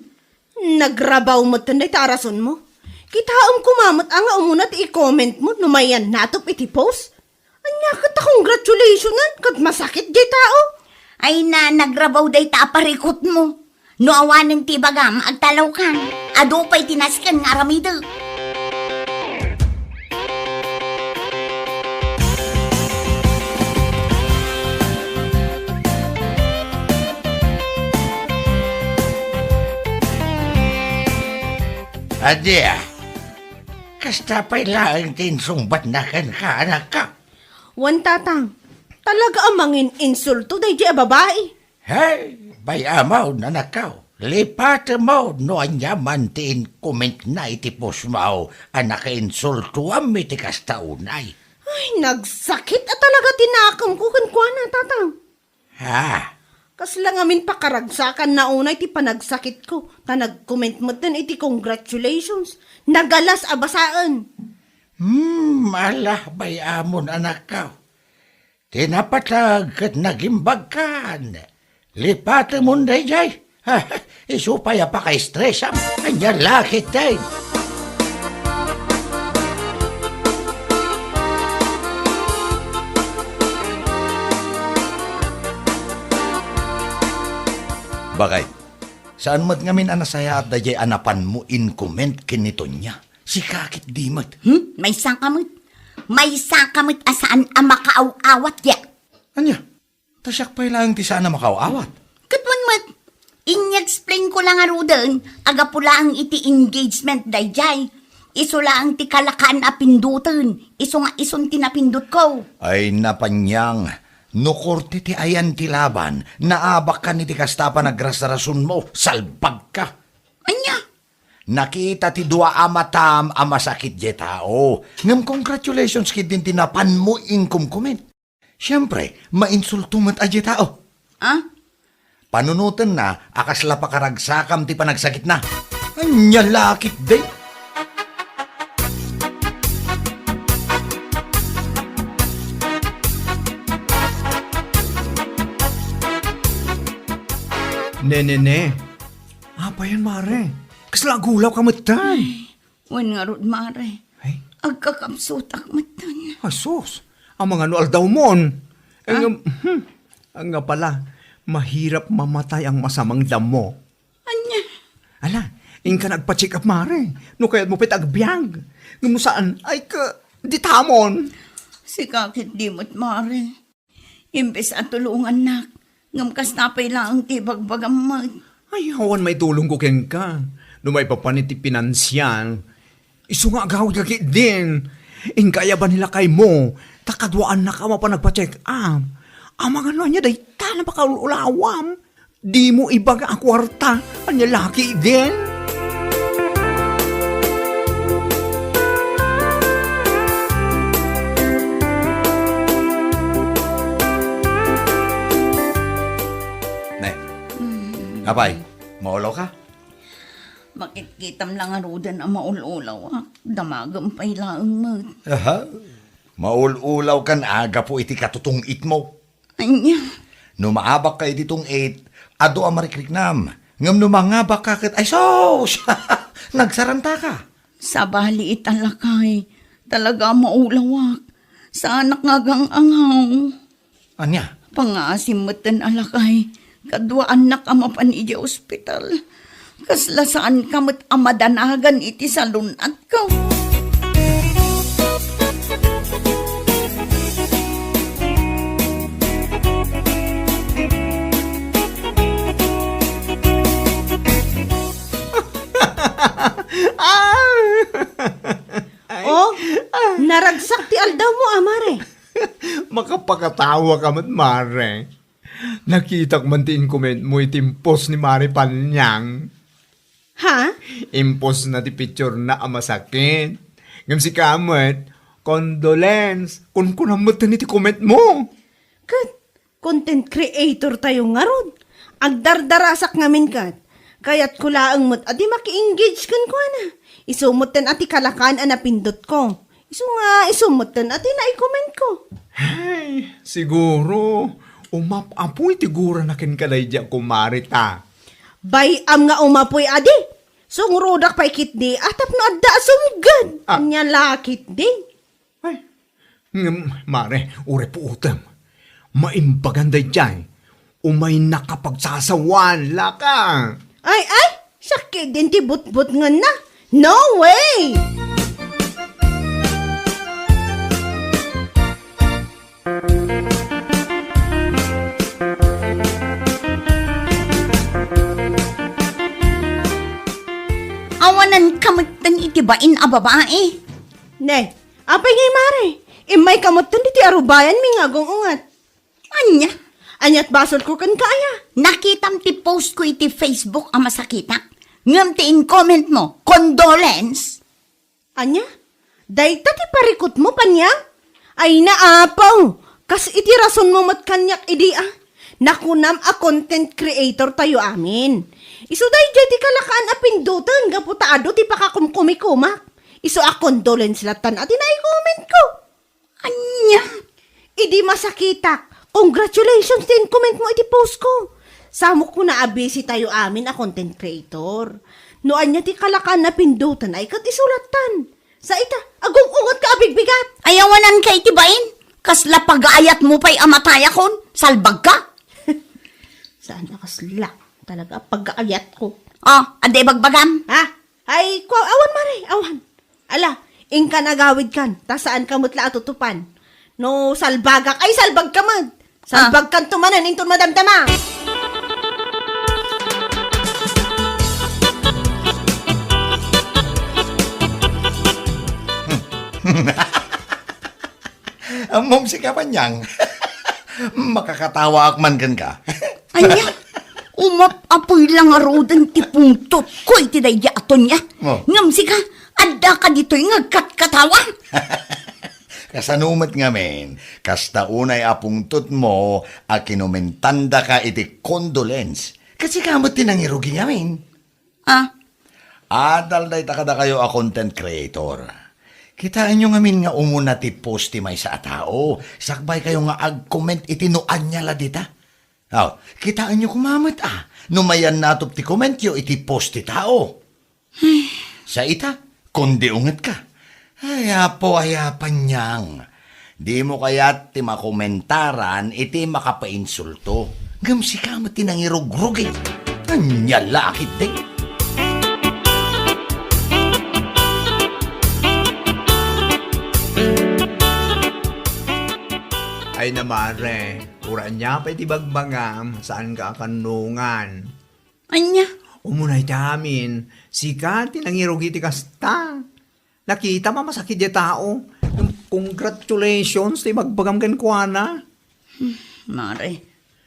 Nagrabaw metten dayta a rasonmo. Kitaem koma met a nga umuna ti i-commentmo no mayan natop iti post. Ania ket ta congratulationan ket masakit diay tao? Ay na, nagrabaw dayta a parikutmo. No awanen ti ibagam, agtalawkan. Adu pay ti nasken nga aramidek. Adia, kasta pay laeng ti insungbatna kenka, anakko? Wen, tatang, talaga a mangin-insulto daydiay a babai. Hey, bay-amon, anakko. Lipatem no ania man ti inkomentna iti postmo a nakainsultoam iti kasta unay. Ay, nagsakit a talaga ti nakemko kenkuana, Tatang. Ha? Kasla ngamin pakaragsakanna unay ti panagsakitko, ta nagcomment metten iti congratulations. Nagalas a basaen. Hmm, ala, bay-amon, anakko. Ti napateg ket nagimbagkan. Lipatemon daydiay. Isu pay a pakaestresam. Ania la ketdin. Bakay, saan met ngamin a nasayaat daydiay a napanmo inkoment ken ni Tonia? Sika ketdi met. Hmm? Maysaka met. Maysaka met a saan a makaaw-awat, ya. Ania? Ta siak pay laeng ti saan a makaaw-awat. Ket wen met, in-explain ko la ngaruden a gapu laeng iti engagement daydiay. Isu laeng ti kalakan a pindoten, isu nga isun ti napindotko. Ay, napaniang, no korte ti ayan ti laban, naabakkan iti kasta a panagrasrasonmo, salbagka. Ania? Nakita ti dua a matam a masakit diay tao. Ngem congratulations ketdin ti napanmo inkomkoment. Siempre, mainsulto met a diay tao. Ah? Panunotenna a kasla pakaragsakam ti panagsakitna. Ania la ketdin. Ne, ne, ne. Apayen, mare? Kasla agulawka metten? Wen ngarud, mare. Ay. Agkakapsutak metten. Ay, sus. Amangan no aldawmon. Eh, Ah? ngem, hmm, nga pala, mahirap mamatay ang masamang damo. Ania? Ala, inka nagpa-check up, mare. No kayatmo pay ti agbiag. Ngem no saan, ay ka, ditamon. Sika ketdi met, mare. Imbes a tulongannak, ngem kasta pay laeng ti ibagbagam met. Ay, awan maitulongko kenka. No maipapan iti pinansial, isu nga agawidka ketdin. Inka aya bani lakaymo, ta kaduaannak a mapan nagpa-check up. Amangan no ania dayta a napakaul-ulawam. Dimo ibaga a kuarta. Ania la ketdin? Ne. Mm. Apay, maulawka? Makitkitam la ngaruden a maul-ulawak. Damagem pay laeng met. Aha. Maul-ulawkan a gapu iti katutong-itmo. Ania? No maabakka iti tong-it, adu a marikriknam. Ngem no mangabakka ket, ay sus! Nagsarantaka. Sabali ita, lakay. Talaga a maulawak. Saanak nga agang-angaw. Ania? Pangngaasim metten a, lakay. Kaduaannak a mapan idiay ospital. Kasla saanka met a madanagan iti salun-atko. Ah! Ay. Oh, naragsak ti aldawmo, a, mare. Makapakatawaka met, mare. Nakitak man ti inkomentmo iti impos ni Mare Panyang. Ha? Impos na ti picture na a masakit. Ngem sika met, condolence, kunkunam met iti komentmo. Ket content creator tayo ngarud. Agdardarasak ngamin ket. Kayatko laeng met a di maki-engage kenkuana. Isu metten a ti kalakan a napindotko. Isu nga, isu metten a ti naikomentko. Ay, siguro, umap-apoy ti gurana kenka daydi a kumare ta. Bay-am nga umapoy adi. Sungrudak pay ketdi a tapno adda a sumged. Ah. Ania la ketdi. Ay, ngem, mare, uray puotem. Maimbagan daydiay. Umayna ka pagsasawan, laka. Ay, ay! Sakit din ti butbutngenna. No way! Awanan ka metten iti bain a babae. Ne, apay ngay, mare? Immay ka metten diti arubayanmi nga agung-ungat. Ania? Ania't basolko kenka, aya? Nakitam ti post ko iti Facebook a masakitak. Ngem ti in-comment mo, condolence? Ania? Dayta ti parikutmo, Panyang? Ay, naapaw! Kas iti rasonmo met kaniak idi, a. Nakunam a content creator tayo amin. Isu daydiay ti kalakaan a pindoten gapu ta adu ti pakakumkumikumak. Isu a condolence lattan a ti nai-comment ko. Ania? Idi masakitak, congratulations ti in-comment mo iti post ko. Samok kuna a busy tayo amin a content creator. No ania ti kalakaan a pindoten ay ket isu lattan. Sa ita, agung-ungot ka a bigbigat. Ayawanan ka iti bain. Kasla pagaayat mo pay a matayakon. Salbag ka. Saan a kasla? Talaga, pagaayat ko. Ah, adi bagbagam? Ha? Ay, kwa-, awan, Mare, awan. Ala, inkan agawidkan, ta saan ka met la a tutupan. No salbagak, ay, salbag ka met. Ah. Salbagkanto manen inton madamdama. Ammom sika, Panyang. Makakatawaak man kenka. Ania? Umap-apoy la ngaruden ti pungtotko iti daydi a Tonia. Oh. Ngem sika, addaka ditoy nga agkatkatawa. Kasano met ngamin, kasta unay a pungtotmo a kinumentandaka iti condolence. Ket sika met ti nangirugi ngamin. Ah. Adal dayta kadakayo a content creator. Kitaenyo ngamin nga umuna ti post ti maysa a tao, sakbaykayo nga ag-comment iti no ania la dita. Aw, kitaenyo koma met a, no mayannatop ti commentyo iti post ti tao. Sa ita, kundi ungetka. Ay, Apo, ay, Panyang. Dimo kayat ti makomentaran iti makapainsulto. Ngem sika met ti nangirugrugi. Ania la a ketdi? Ay na, Mare, uray ania pay ti bagbagam, saanka a kannungan. Ania? Umuna iti amin, sika ti nangirugi ti kasta. Nakitam a masakit diay tao. Congratulations ti ibagbagam kenkuana. Hmm, Mare.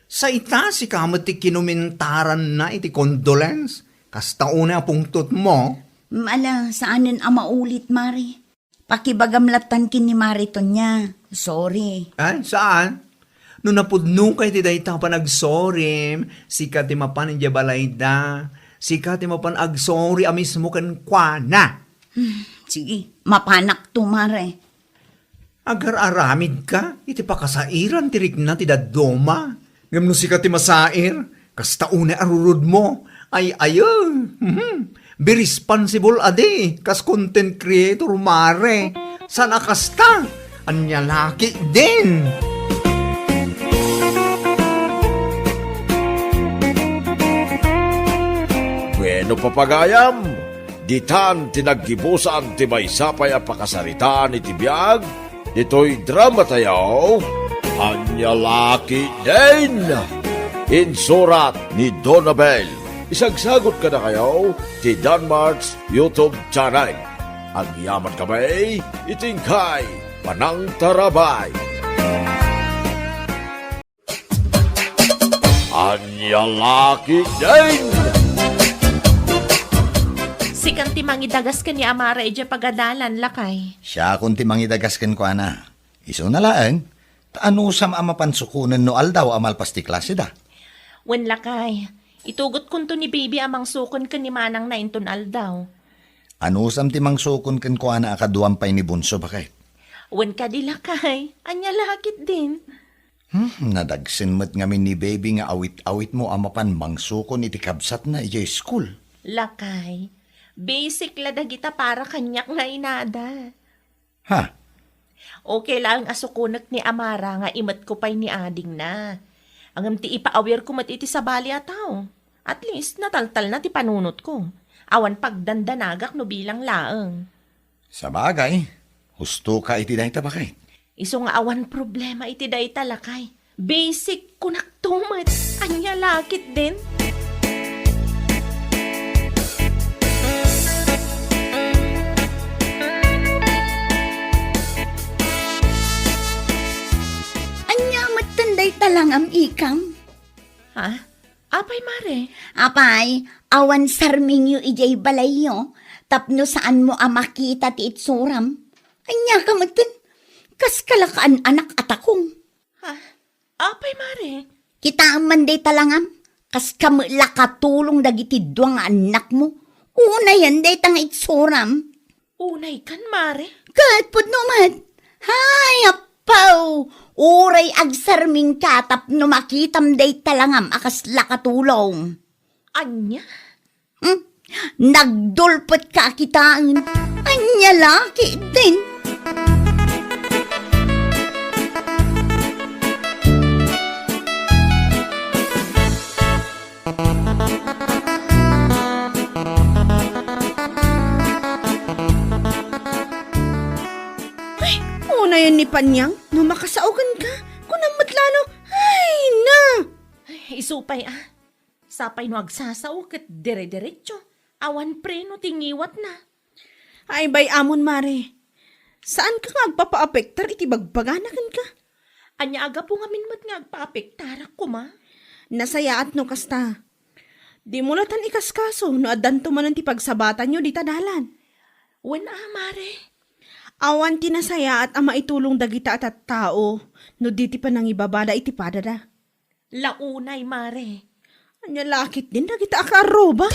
Sa ita, sika met ti kinumentaranna iti condolence. Kasta unay a pungtotmo. Ala, saanen a maulit, Mare. Pakibagam lattan ken ni Mare Tonia. Sorry. Ay, saan? No napudnokay ti dayta a panagsorim, sika ti mapan idiay balayda. Sika ti mapan agsori a mismo kenkuana. Hmm, sige, mapanakto, Mare. Agar-aramidka iti pakasairan ti rikna ti dadduma. Ngem no sika ti masair, kasta unay a rurudmo. Ay, ayo. Mhm. Be responsible a di, kas content creator, Mare. Saan a kasta? Ania la ketdin? Bueno, papagayam, ditan ti naggibusan ti maysa pay a pakasaritaan iti biag ditoy dramatayo, Ania la ketdin? Insurat ni Donabel. Isagsagut kadakayo ti Danmart's YouTube channel. Agyaman kami iti inkay panangtarabay. Ania la ketdin? Sikan ti mangidagas ken ni Amara idiay pagadalan, lakay. Siakon ti mangidagas kenkuana. Isuna laeng, ta anusam a mapan sukonen no aldaw a malpas ti klaseda. Wen, lakay, itugotkonto ni Baby a mangsukon ken ni manangna inton aldaw. Anusam ti mangsukon kenkuana a kaduam pay ni Bunso, baket? Wen kadi, lakay, ania la ketdin? Hmm, nadagsen met ngamin ni Baby nga awit-awitmo a mapan mangsukon iti kabsatna idiay school. Lakay, basic la dagita para kaniak nga inada. Ha? Okay laeng a sukonek ni Amara nga imetko pay ni adingna. Ngem ti ipaawirko met iti sabali a tao. At least, nataltalna ti panunotko. Awan pagdandanagak no bilang laeng. Sabagay, husto ka iti dayta, baket. Isu nga awan problema iti dayta, lakay. Basic, kunakto met. Ania la ketdin? Ania metten dayta, Langam, ikam. Ha? Apay, Mare? Apay, awan sarmingyo idiay balayyo, tapno saanmo a makita ti itsuram. Ania ka metten? Kas kalakaan anak a takong. Ha? Apay, Mare? Kitaem man dayta langam, kas kami la katulong dagiti dua nga annakmo. Unayen dayta nga itsuram. Unay kan, Mare? Ket pudno met. Hay, appaw! Uray agsarmingka tapno makitam dayta langam a kasla katulong. Ania? Hmm? Nagdulpet ka kitaan. Ania la ketdin? Ay, unayen ni Panyang, no makasao kenka, kunam met la no, ay na! Ay, isu pay, ah. Sapay no agsasao ket dire-diretso. Awan preno ti ngiwatna. Ay, bay-amon, Mare. Saanka nga agpapaapektar iti bagbagana kenka? Ania a gapu ngamin met nga agpaapektarak koma? Nasayaat no kasta. Dimo latan ikaskaso no addanto manen ti pagsabatanyo dita dalan. Wen a, Mare. Awan ti nasayaat a maitulong dagita a tattao no di ti panangibabada iti padada. La unay, Mare. Ania la ketdin dagita a kaarruba?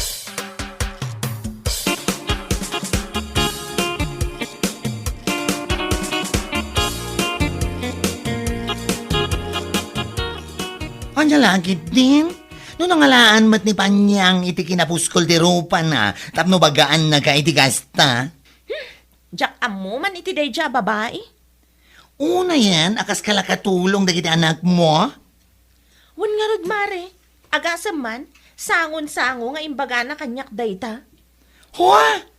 Ania la ketdin? No nangalaan met ni Panyang iti kinapuskol ti rupana tapno bagaannaka iti kasta? Diak ammo man iti daydiay a babai. Unayen a kas kalakatulong dagiti anakmo? Wen ngarud, Mare, agasem man, sangon-sango nga imbagana kaniak dayta. Hua!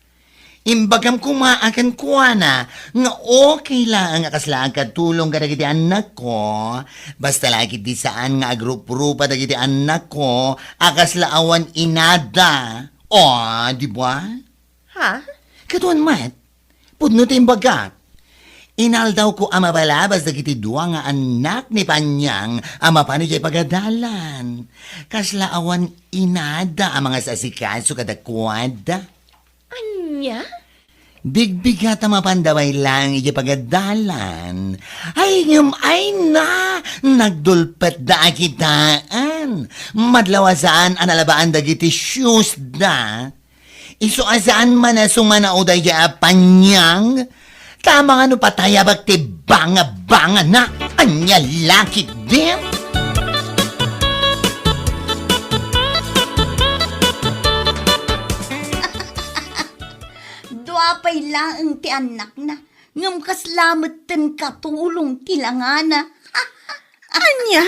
Imbagam koma a kenkuana nga okay laeng a kasla agkatulong kadagiti annakko, basta la ketdi saan nga agruprupa dagiti annakko a kasla awan inada. O, di ba? Ha? Kaduan met, pudno ti imbagak. Inaldawko a mabalabas dagiti dua nga annak ni Panyang a mapan idiay pagadalan. Kasla awan inada a mangasasikaso kadakuada. Ania? Bigbigat a mapanda laeng idiay pagadalan. Ay, ngem ay na, nagdulpetda a kitaan. Madlaw a saan a nalabaan dagiti shoes da. Isu a saan man a sumanaw daydiay a Panyang, ta amangan no patayabak ti banga-bangana. Ania la ketdin? Dua pay laeng ti annakna, ngem kasla metten katulong ti langana. Ania?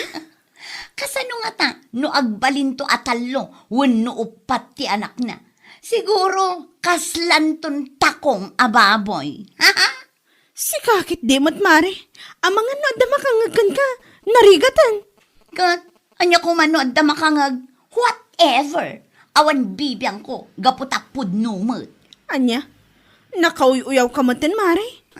Kasano ngata no agbalinto a tallo wenno uppat ti anakna? Siguro, kaslanton takong a baboy. Sika ketdi met, Mare. Amangan no adda makangngeg kenka, narigaten. Ket, ania koma no adda makangngeg, whatever. Awan bibiangko, gapu ta pudno met. Ania? Nakauy-uyawka metten, Mare?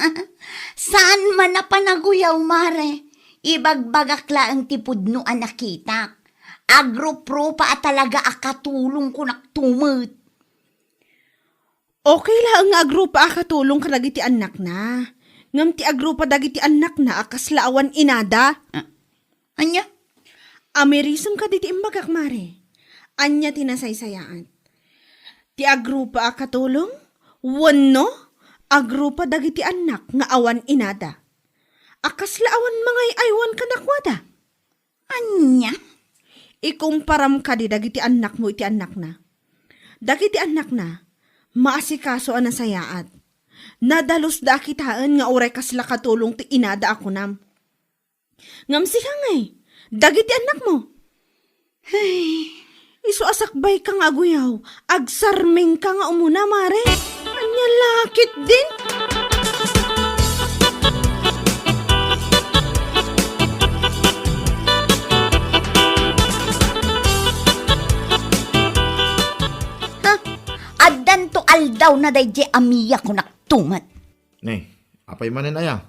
Saan man a panaguyaw, Mare. Ibagbagak laeng ti pudno a nakitak. Agruprupa a talaga a katulong kunakto met. Okay laeng nga agrupa a katulong kadagiti annakna. Ngem ti agrupa dagiti annakna a kasla awan inada. Ah, ania? Amirisem kadi ti imbagak, Mare. Ania ti nasaysayaat? Ti agrupa a katulong? Wenno, agrupa dagiti annak nga awan inada? A kasla awan mangay-aywan kadakuada? Ania? Ikumparam kadi dagiti annakmo iti annakna. Dagiti annakna, maasikaso a nasayaat. Nadalus da a kitaen nga uray kasla katulong ti inada a kunam. Ngem sika ngay, dagiti annakmo? Ay, isu a sakbayka nga aguyaw, agsarmingka nga umuna, Mare. Ania la ketdin? Ha? Addanto aldawna daydiay a Mia, kunak tumet. Ne, apay manen aya?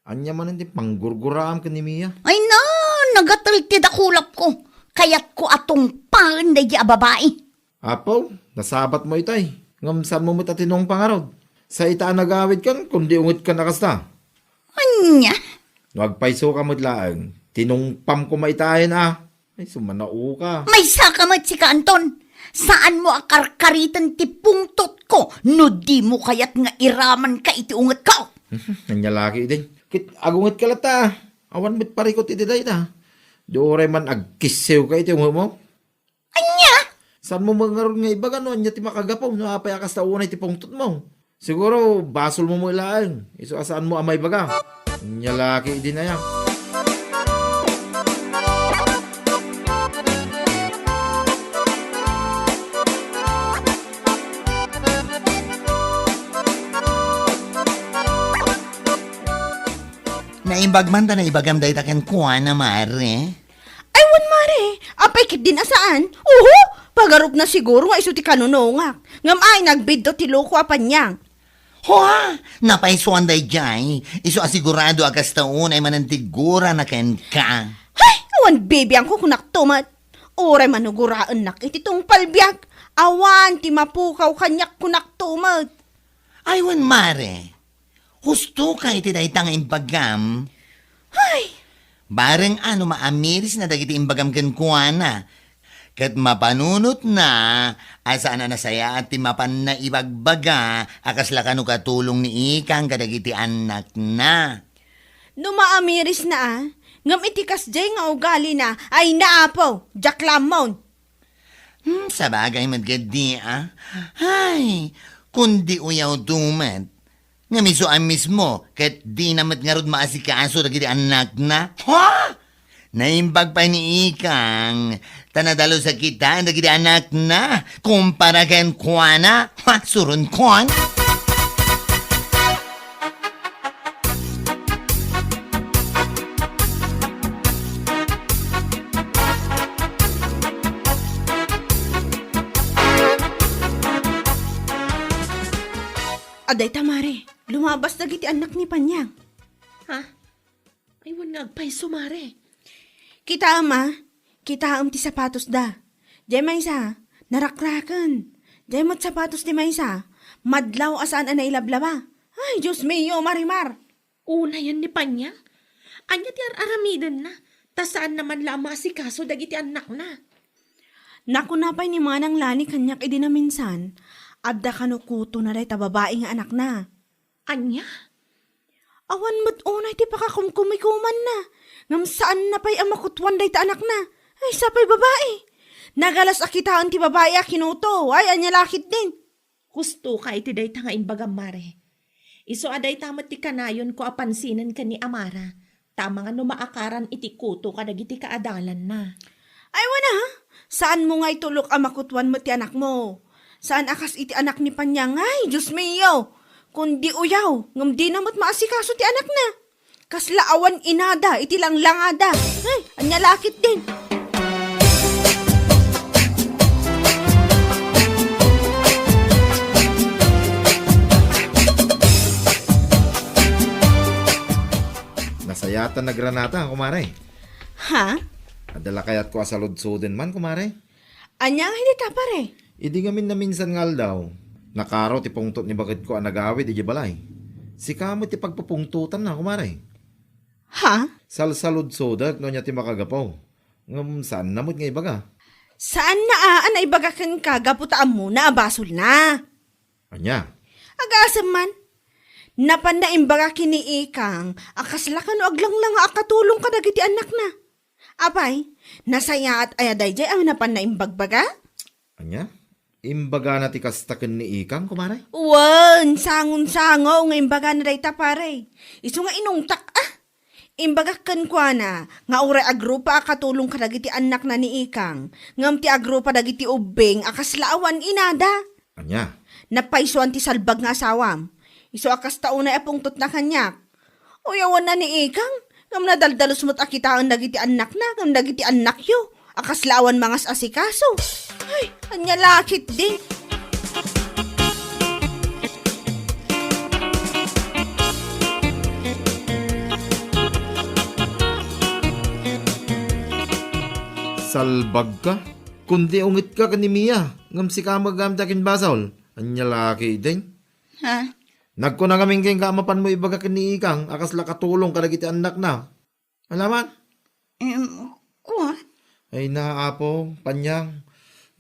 Ania manen ti panggurguraam ken ni Mia? Ay, no! Nagatel ti dakulapko. Kayatko a tungpaen daydi a babai. Apo, nasabatmo itay. Ngem saanmo met a tinungpa ngarud. Sa ita a nagawidkan, kundi ungetkan a kasta. Ania? No agpaysoka met laeng, tinungpam koma itayen a. Ay, sumanao ka. Maysaka met sika, Anton. Saanmo a karkariten ti pungtotko no dimo kayat nga iramanka iti ungetko. Ania la ketdin. Ket agungetka latta. Awan met parikut iti dayta. Di uray man agkissewka iti ungetmo. Ania? Saanmo met ngarud nga ibaga no ania ti makagapu no apay a kasta unay ti pungtotmo? Siguro, basolmo met laeng. Isu a saanmo a maibaga. Ania la ketdin aya. Naimbag man ta naibagam dayta kenkuana, mare. Ay, wen, mare. Apay ketdin a saan? Uho! Pagarupna siguro nga isu ti kanunungak. Ngem ay, nagbiddo ti loko a paniang. Hua! Napaysuan daydiay. Isu a sigurado a kasta unay manantigurana kenka. Hay! Awan bibiangko kunakto met. Uray manuguraennak iti tungpal biag. Awan ti mapukaw kaniak kunakto met. Ay, wen, mare. Husto ka iti dayta nga imbagam. Hay! Bareng a no maamirisna dagiti imbagam kenkuana, ket mapanunotna a saan a nasayaat ti mapanna ibagbaga a kasla kano katulong ni Ikang kadagiti annakna. No maamirisna a, ngem iti kasdiay nga ugalina, ay na, Apo, diak la ammon. Hmm, sabagay met ketdi a. Ay, kundi uyawto met. Ngem isu a mismo, ket dina met ngarud maasikaso dagiti annakna. Ha? Naimbag pay ni Ikang, ta nadalus a kitaen dagiti annakna, kumpara kenkuana. Ha, suron kon? Adayta, mare. Lumabas dagiti annak ni Panyang. Ha? Ay, wen nga agpayso, mare. Kitaem, a? Kitaem ti sapatosda. Diay maysa, narakraken. Diay met sapatos ti maysa, madlaw a saan a nailablaba. Ay, Dios mio, Marimar! Unayen ni Panyang? Ania ti ar-aramidenna? Ta saanna man la a maasikaso dagiti annakna. Nakuna pay ni Manang Lani kaniak idi naminsan, adda kano kutona dayta babai nga anakna. Ania? Awan met unay ti pakakumkumikumanna, ngem saanna pay a makutuan dayta anakna. Ay, sapay babai. Nagalas a kitaen ti babai a kinuto. Ay, ania la ketdin? Husto ka iti dayta nga imbagam, mare. Isu a dayta met ti kanayonko a pansinen ken ni amara, ta amangan no maakaran iti kuto kadagiti kaadalanna. Ay, wen a, saanmo nga itulok a makutuan met ti anakmo. Saan a kas iti anak ni Panyang, ay, Dios mio! Kundi uyaw, ngem dina met maasikaso ti anakna. Kasla awan inada iti langlangada. Ay, ania la ketdin? Nasayaat a nagranata, kumare. Ha? Adda la kayatko a saludsoden man, kumare. Ania nga idi ta, pare? Idi ngamin naminsan nga aldaw, nakaro ti pungtot ni baketko a nagawid idiay balay. Sika met ti pagpupungtotanna, kumare. Ha? Salsaludsodek no ania ti makagapu. Ngem saanna met nga ibaga. Saanna a, a naibaga kenka gapu ta ammona a basolna. Ania? Agasem man. Napanna imbaga ken ni Ikang a kasla kano aglanglang a akatulong kadagiti annakna. Apay, nasayaat aya daydiay a napanna imbagbaga? Ania? Imbagana ti kasta ken ni Ikang, kumare? Wen, sangon-sango nga imbagana dayta, pare. Isu nga inungtak, a. Imbagak kenkuana nga uray agrupa a katulong kadagiti annakna ni Ikang, ngem ti agrupa dagiti ubbing a kasla awan inada. Ania? Napaysuan ti salbag nga asawam. Isu a kasta unay a pungtotna kaniak. Uyawanna ni Ikang, ngem nadaldalus met a kitaen dagiti annakna ngem dagiti annakyo a kasla awan mangas-asikaso. Ay, ania la ketdin? Salbagka? Kundi ungetka ken ni Mia, ngem sika met agamit a kimbasol. Ania la ketdin? Ha? Nagkuna ngamin kenka a mapanmo ibaga ken ni Ikang a kasla katulong kadagiti annakna. Alaman? Em, kuan? Ay na, Apo, Panyang.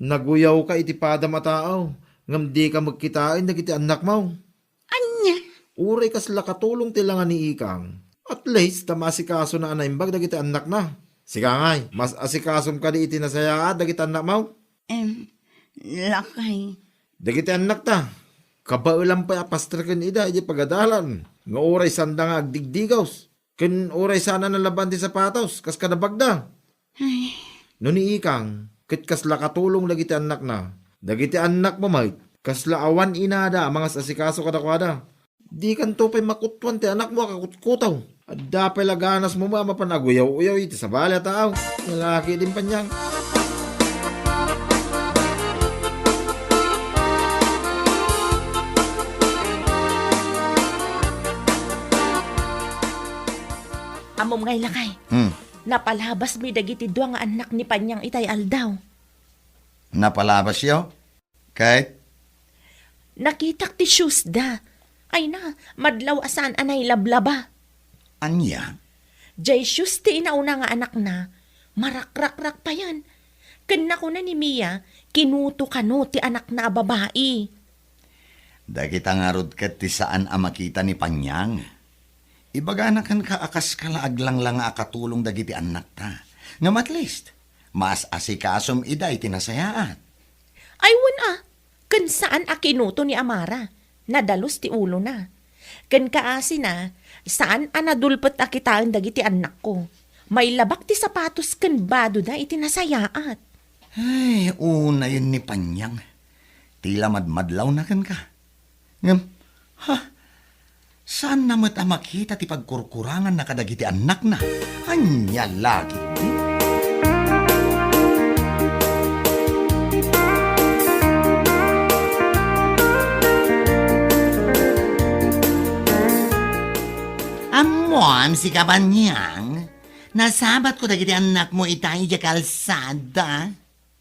Naguyawka iti padam a tao, ngem dika met kitaen dagiti annakmo. Ania? Uray kasla katulong ti langa ni Ikang. At least, ta maasikasona a naimbag dagiti annakna. Sika ngay, mas asikasom kadi iti nasayaat dagiti annakmo? Em, lakay. Dagiti annakta, kabaelan pay a pastreken ida iti pagadalan, nga uray sanda nga agdigdigaws, ken uray saan a nalaban ti sapatos, kas kada bagda. Ay. No ni Ikang, ket kasla katulong dagiti annakna. Dagiti annakmo met, kasla awan inada a mangas-asikaso kadakuada. Dikanto pay makutuan ti anakmo a kakutkutaw. Adda pay la ganasmo a mapan aguyaw-uyaw iti sabali a tao. Lalaki din, Panyang. Ammom ngay, lakay. Hmm. Napalabasmi dagiti dua nga annak ni Panyang itay aldaw. Napalabasyo? Ket? Nakitak ti shoes da. Ay na, madlaw a saan a nailablaba. Ania? Jay shoes ti inauna nga anakna, marakrakrak payen. Ken nakuna ni Mia, kinuto kano ti anakna a babai. Dagita ngarud ket ti saan a makita ni Panyang. Ibagana kenka a kaska la aglanglanga a katulong dagiti annakta. Ngem at least, maas-asikasom ida iti nasayaat. Ay, wen a, ken saan a kinuto ni Amara. Nadalus ti ulona. Ken kaasina, saan a nadulpet a kitaen dagiti annakko. Mailabak ti sapatos ken badoda iti nasayaat. Ay, unayen ni Panyang. Ti la madmadlawna kenka. Ngem, ha? Saanna met a makita ti pagkurkuranganna kadagiti annakna. Ania la ketdi? Ammom, sika Panyang, nasabatko dagiti annakmo ita idiay kalsada.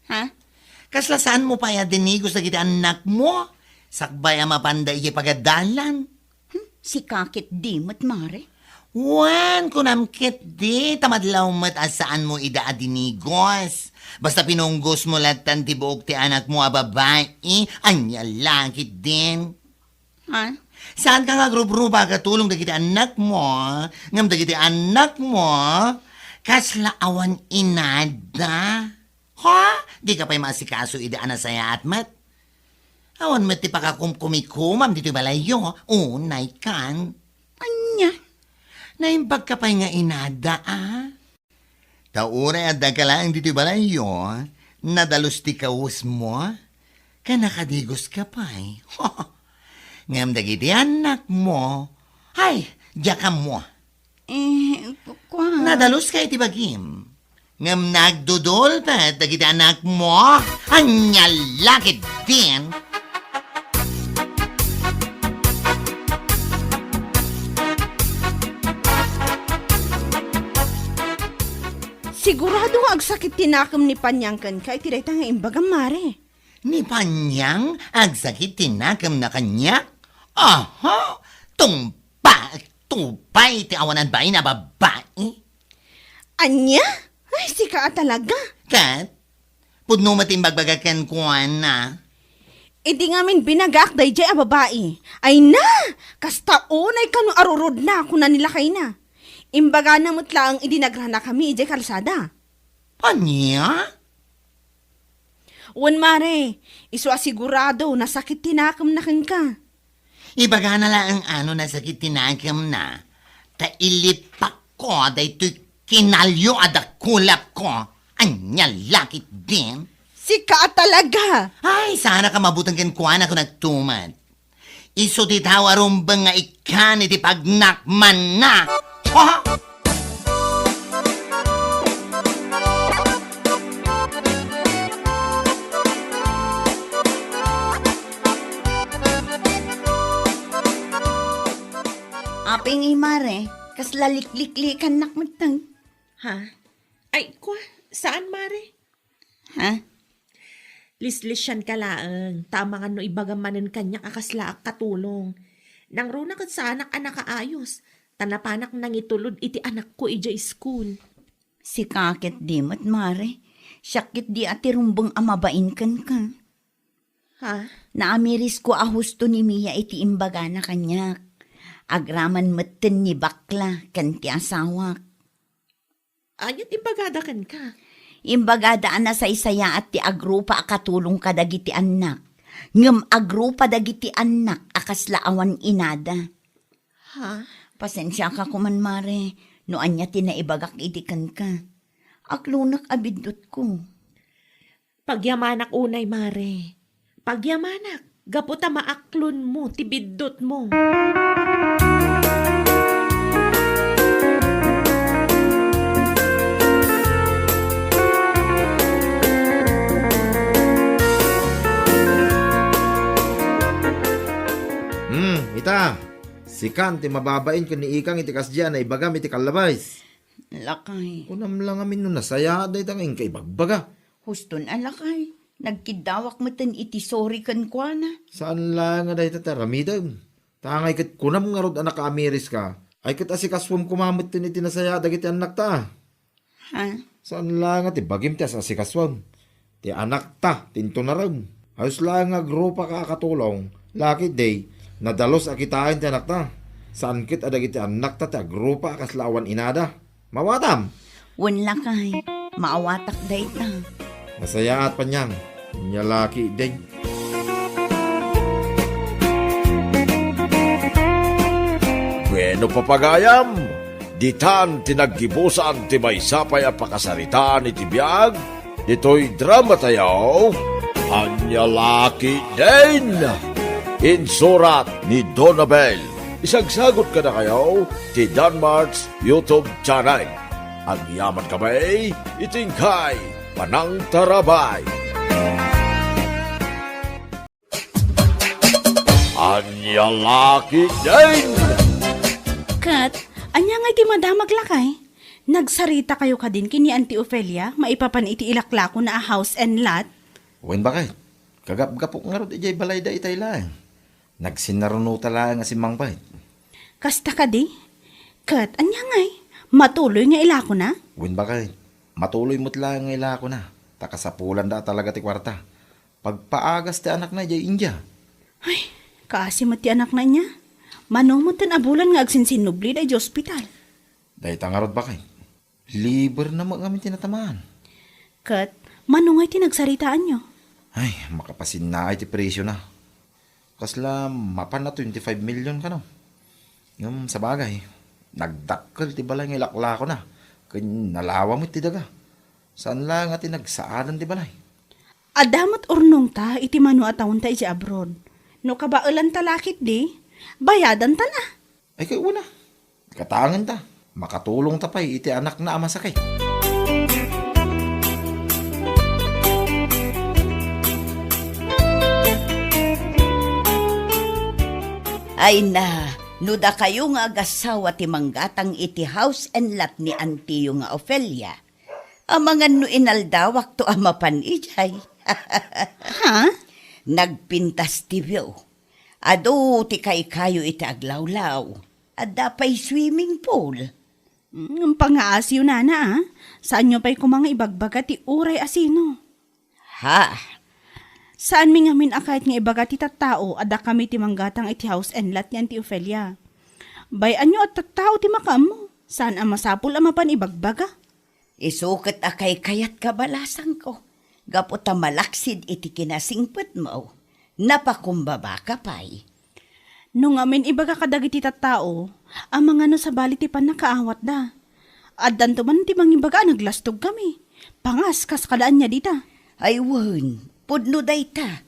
Ha? Kasla saanmo pay a dinigos dagiti annakmo? Sakbay a mapanda idiay pagadalan. Hmm, sika ketdi met, Mare? Wen, kunam ketdi, ta madlaw met a saanmo ida a dinigos. Basta pinunggosmo lattan ti buok ti anakmo a babai, ania la ketdin? Ha? Saanka nga agrubruba a katulong dagiti annakmo, ngem dagiti annakmo, kasla awan inada. Ha? Dika pay maasikaso idi a nasayaat met? Awan met ti pakakumkumikomam ditoy balayyo, unaykan. Ania? Naimbagka pay nga inada, a? Ta uray addaka laeng ditoy balayyo, nadalus ti kawesmo, ken nakadigoska pay. Ngem dagiti annakmo, ay, diak ammo. Eh, ku-, kuan. Nadaluska iti bagim. Ngem nagdudulpet dagiti annakmo. Ania la ketdin? Sigurado nga agsakit ti nakem ni Panyang kenka iti dayta nga imbagam, Mare. Ni Panyang agsakit ti nakemna kaniak? Aha! Tungpaek, tupay ti awanan bain a babai. Ania? Ay, sika a talaga. Ket, pudno met ti imbagbaga kenkuana. Idi ngamin binagaak daydiay a babai. Ay na! Kasta unay kano arurudna, kuna ni lakayna. Imbagana met laeng idi nagranakami idiay kalsada. Ania? Wen, Mare, isu a sigurado nasakit ti nakemna kenka. Ibagana laeng a no nasakit ti nakemna, ta ilipakko daytoy kinalio a dakulapko. Ania la ketdin? Sika a talaga! Ay, saanka mabuteng kenkuana kun agtumet. Isu ti tao a rumbeng nga ikkan iti pagnakmanna. Ha? Apay ngay, Mare, kasla likliklikannak metten. Ha? Ay, kwa, saan, Mare? Ha? Lislisianka laeng, ta amangan no ibagam manen kaniak a kaslaak katulong. Nangruna ket saanak a nakaayos, ta napanak nangitulod iti anakko idiay school. Sika ket di met, Mare. Siak ket di a ti rumbeng a mabain kenka. Ha? Naamirisko a husto ni Mia iti imbagana kaniak. Agraman metten ni bakla ken ti asawak. Aniat imbagada kenka? Imbagada a nasaysayaat ti agrupa a katulong kadagiti annak. Ngem agrupa dagiti annak a kasla awan inada. Ha? Pasensiaka koman, Mare, no ania ti naibagak idi kenka. Aklonek a biddutko. Pagyamanak unay, Mare. Pagyamanak, gapu ta maaklonmo ti biddutmo. Hmm, ita, sikan ti mababain ken ni Ikang iti kasdiay a naibagam iti kallabais. Lakay. Kunam la ngamin no nasayaat dayta nga inka ibagbaga. Huston a lakay. Nagkiddawak metten iti sorry kenkuana. Saan la nga dayta ti aramidem. Ta ngay ket kunam ngarud a nakaamiriska, ay ket asikasuem koma metten iti nasayaat dagiti annakta. Ha? Saan la nga ti bagim ti as-asikasuem. Ti anakta ti intunarem. Ayos laeng nga agrupaka a katulong, Lucky Day, nadalus a kitaen ti anakta. Saan ket a dagiti annakta ti agrupa a kasla awan inada. Maawatam? Wen lakay, maawatak dayta. Nasayaat, Panyang. Ania Lucky Day. Bueno, papagayam, ditan ti naggibusan ti maysa pay a pakasaritaan iti biag, ditoy dramatayo, Ania Lucky Day. Insurat ni Donabel. Isagsagot kadakayo ti Danmart's YouTube channel. Agyaman kami iti inkay panangtarabay. Ania Lucky Day. Ket, ania ngay ti madamag lakay? Nagsaritakayo kadin ken ni Auntie Ofelia maipapan iti ilaklakona a house and lot? Wen, baket. Kagapgapok ngarud idiay balayda itay laeng. Nagsinarunota laeng a simmangpet. Kasta kadi? Ket ania ngay? Matuloy nga ilakona? Wen, baket. Matuloy met laeng nga ilakona. Ta kasapulanda a talaga ti kuarta. Pagpaagas ti anakna idiay India. Ay, kaasi met ti anakna inya. Mano metten a bulan nga agsinsinnubli daydi ospital? Dayta ngarud, baket. Liber na met ngamin ti natamaan. Ket, mano ngay ti nagsaritaanyo? Ay, makapasinnaay ti presiona. Kasla mapan a twenty-five million kano. Ngem sabagay, nagdakkel ti balay nga ilaklakona, ken nalawa met ti daga. Saan la nga ti nagsaadan ti balay. Adda met urnongta iti mano a taonta iti abroad. No kabaelanta la ketdi, bayadanta la. Ay, kay una, katangenta. Makatulongta pay iti anakna a masakit. Ay na, no dakayo nga agassawa ti manggatang iti house and lot ni antiyo nga Ofelia, amangan no inaldawakto a mapan idiay. Ha? Nagpintas ti view. Adu ti kaykayo iti aglawlaw. Adda pay swimming pool. Mm, pangaasiyo, nana, a. Saanyo pay koma nga ibagbaga ti uray a sino. Ha? Saanmi ngamin a kayat nga ibaga ti tattao a dakami ti manggatang iti house and lot ni Auntie Ofelia. Bay-anyo a tattao ti makaammo. Saan a masapul a mapan ibagbaga. Isu ket a kaykayat kabalasangko, gapu ta malaksid iti kinasingpetmo, napakumbabaka pay. No ngamin ibaga kadagiti tattao, amangan no sabali ti pannakaawatda. Addanto man ti mangibaga a naglastogkami. Pangas, kas kada ania dita. Ay wen, pudno dayta.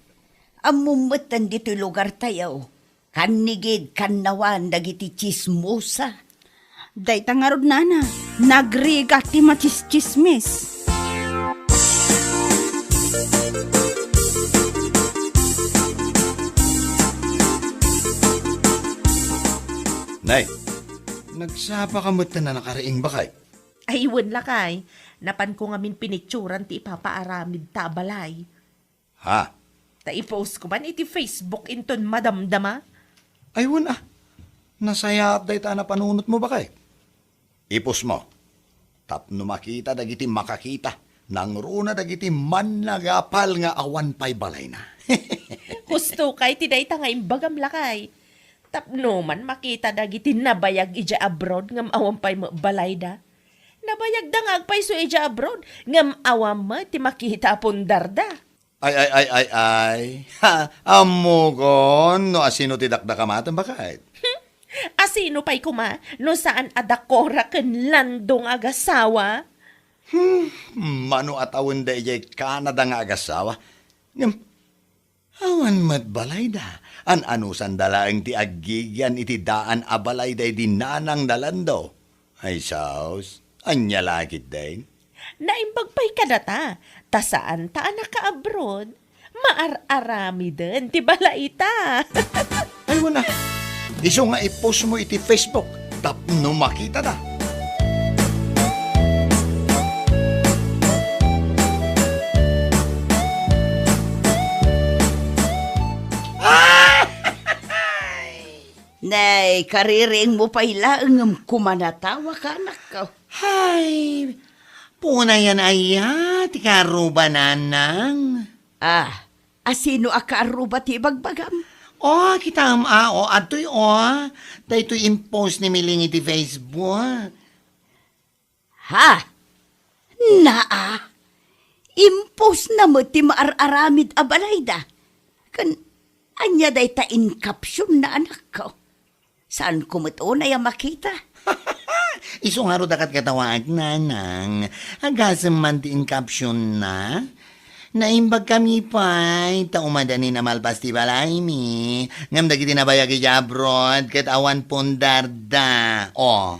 Ammom metten ditoy lugartayo. Kannigid, kannawan dagiti tsismosa. Dayta ngarud, nana, nagrigat ti matsistsismis. Nay, nagsapa ka met ta nakariing, baket? Ay, wen lakay. Napanko ngamin pinitsuran ti ipapaaramidta a balay. Ha? Ta i-post ko man iti Facebook inton madamdama. Ay, wen a. Nasayaat dayta a napanunotmo, baket. I-post mo. Tapno makita dagiti makakita, nangruna dagiti mannagapal nga awan pay balayna. Husto kay ti dayta nga imbagam, lakay. Tapno man makita dagiti nabayag idiay abroad ngem awan pay met balayda. Nabayagda nga agpayso idiay abroad ngem awan met ti makita a pundarda. Ay, ay, ay, ay, ay. Ha, ammokon no asino ti dakdakamaten, baket. Asino pay koma no saan a da Cora ken Lando nga agasawa? Hmm, mano a tawenda idiay Canada nga agasawa? Ngem, awan met balayda. An-anusanda laeng ti aggigian iti daan a balayda idi nanang da Lando. Ay, saos. Ania la ketdin? Naimbag pay kadata, ta saanta a naka-abroad. Maar-aramiden ti balayta. Ay, wen a. Isu nga i-post mo iti Facebook tapno makitada. Nay, kaririingmo pay laeng ngem kumanatawa ka, anakko. Hay, punayan aya ti kaarruba, nanang? Ah, asino a kaarruba ti ibagbagam? O, kitaem a, o, adtoy, o. Daytoy impost ni Miling iti Facebook. Ha? Naa? Impostna met ti maar-aramid a balayda. Ken ania dayta in captionna, anakko? Saanko met unay a makita. Isu ngarud a katkatawaak, nanang. Agasem man ti in captionna. Naimbagkami pay, ta umadanin a malpas ti balaymi. Ngem dagiti nabayag idiay abroad, ket awan pundarda. O,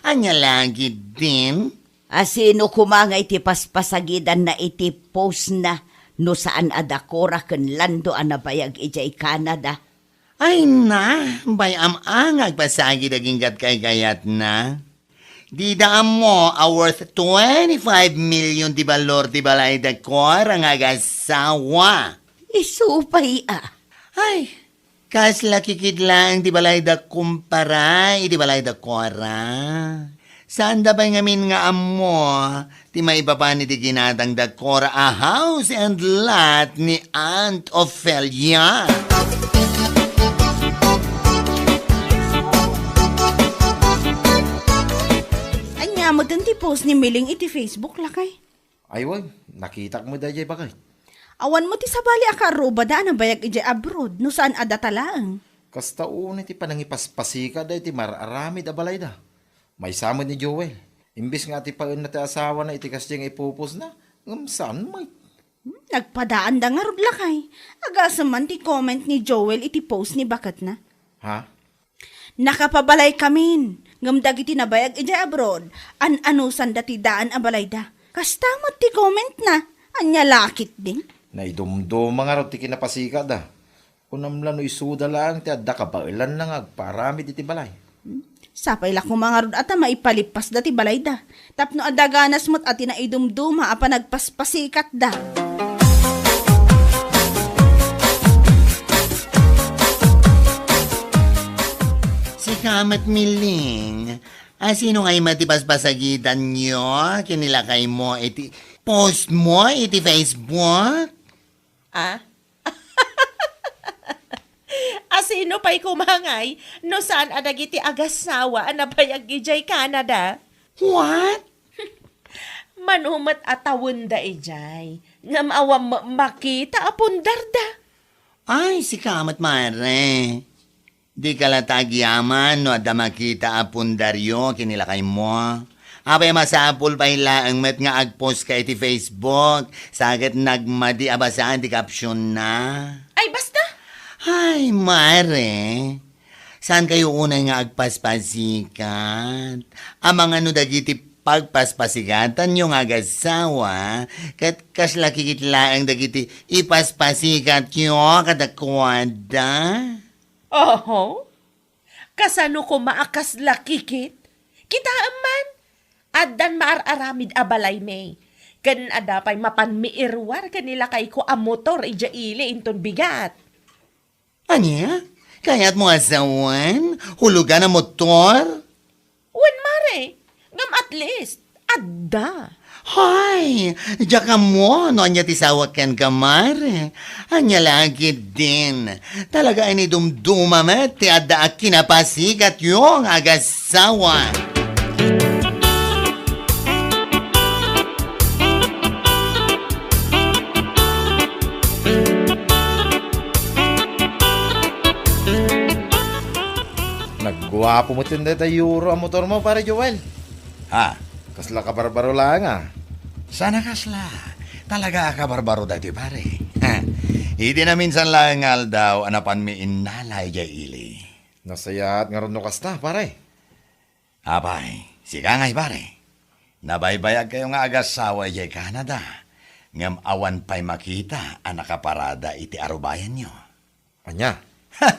ania la ketdin? Asino koma nga iti paspasagidanna iti postna no saan a da Cora ken Lando a nabayag idiay Canada? Ay na, bay-am a nga agpasagid agingga ti kaykayatna. Dida ammo a worth twenty-five million ti balor ti balay da Cora nga agasawa. Isu pay a. Ay, kasla kikit laeng ti balay da kumpara iti balay da Cora. Saanda pay ngamin nga ammo ti maipapan iti ginatang da Cora a house and lot ni Aunt Ofelia. Ania met ti post ni Miling iti Facebook, lakay? Ay, wen, nakitak met daydiay, baket. Awan met ti sabali a kaarrubada a nabayag idiay abroad, no saan a data laeng. Kasta unay ti panangipaspasikat daytoy maar-aramid a balayda. Maysa met ni Joel. Imbes nga atipaenna ti asawana iti kasdiay nga ipupostna, ngem saan met. Hmm, nagpadaanda ngarud, lakay. Agasem man ti comment ni Joel iti post ni baketna. Ha? Nakapabalaykamin, ngem dagiti nabayag idiay abroad, an-anusanda ti daan a balayda. Kasta met ti commentna, ania la ketdin? Naidumduma ngarud ti kinapasikatda. Kunam la no isuda laeng ti adda kabaelanna nga agparamid iti balay. Hmm? Sapay la koma ngarud a ta maipalippasda ti balayda. Tapno adda ganas met a ti naidumduma a panagpaspasikatda. Sika met, Miling, asino ngay met ti paspasagidanyo ken ni lakaymo iti post mo iti Facebook? Ah? Asino pay koma ngay no saan a dagiti agasawa a nabayag idiay Canada? What? Mano met a tawenda idiay, ngem awan ma-, makita a pundarda. Ay, sika met, Mare. Dika la ta agyaman no adda makita a pundaryo ken ni lakaymo. Apay a masapul pay laeng met nga agpost ka iti Facebook, sa ket nagmadi a basaan ti captionna. Ay, basta! Ay, Mare, saan kayo unay nga agpaspasikat? Amangan no dagiti pagpaspasikatanyo nga agasawa, ket kasla kikit laeng dagiti ipaspasikatyo kadakuada? Oho. Kasano koma a kasla kikit? Kitaem man, Addan maar-aramid a balaymi. Ken adda pay mapanmi iruar ken ni lakayko a motor idiay ili inton bigat. Ania? Kayatmo a sawen? Hulugan a motor? Wen, mare. Ngem at least, adda. Hay, diak ammo no ania ti sawak kenka, mare. Ania la ketdin. Talaga a inidumduma met ti adda a kinapasigatyo nga agassawa. Nagguapo met dayta Euro a motormo, Pare Joel. Ha? Kasla kabarbaro laeng, a. Saan a kasla. Talaga a kabarbaro daytoy, pare. Ha? Iti naminsan laeng nga aldaw a napanmi innala idiay ili. Nasayaat ngarud no kasta, pare. Apay, sika ngay, pare. Nabaybayagkayo nga agassawa idiay Canada, ngem awan pay makita a nakaparada iti arubayanyo. Ania? Ha!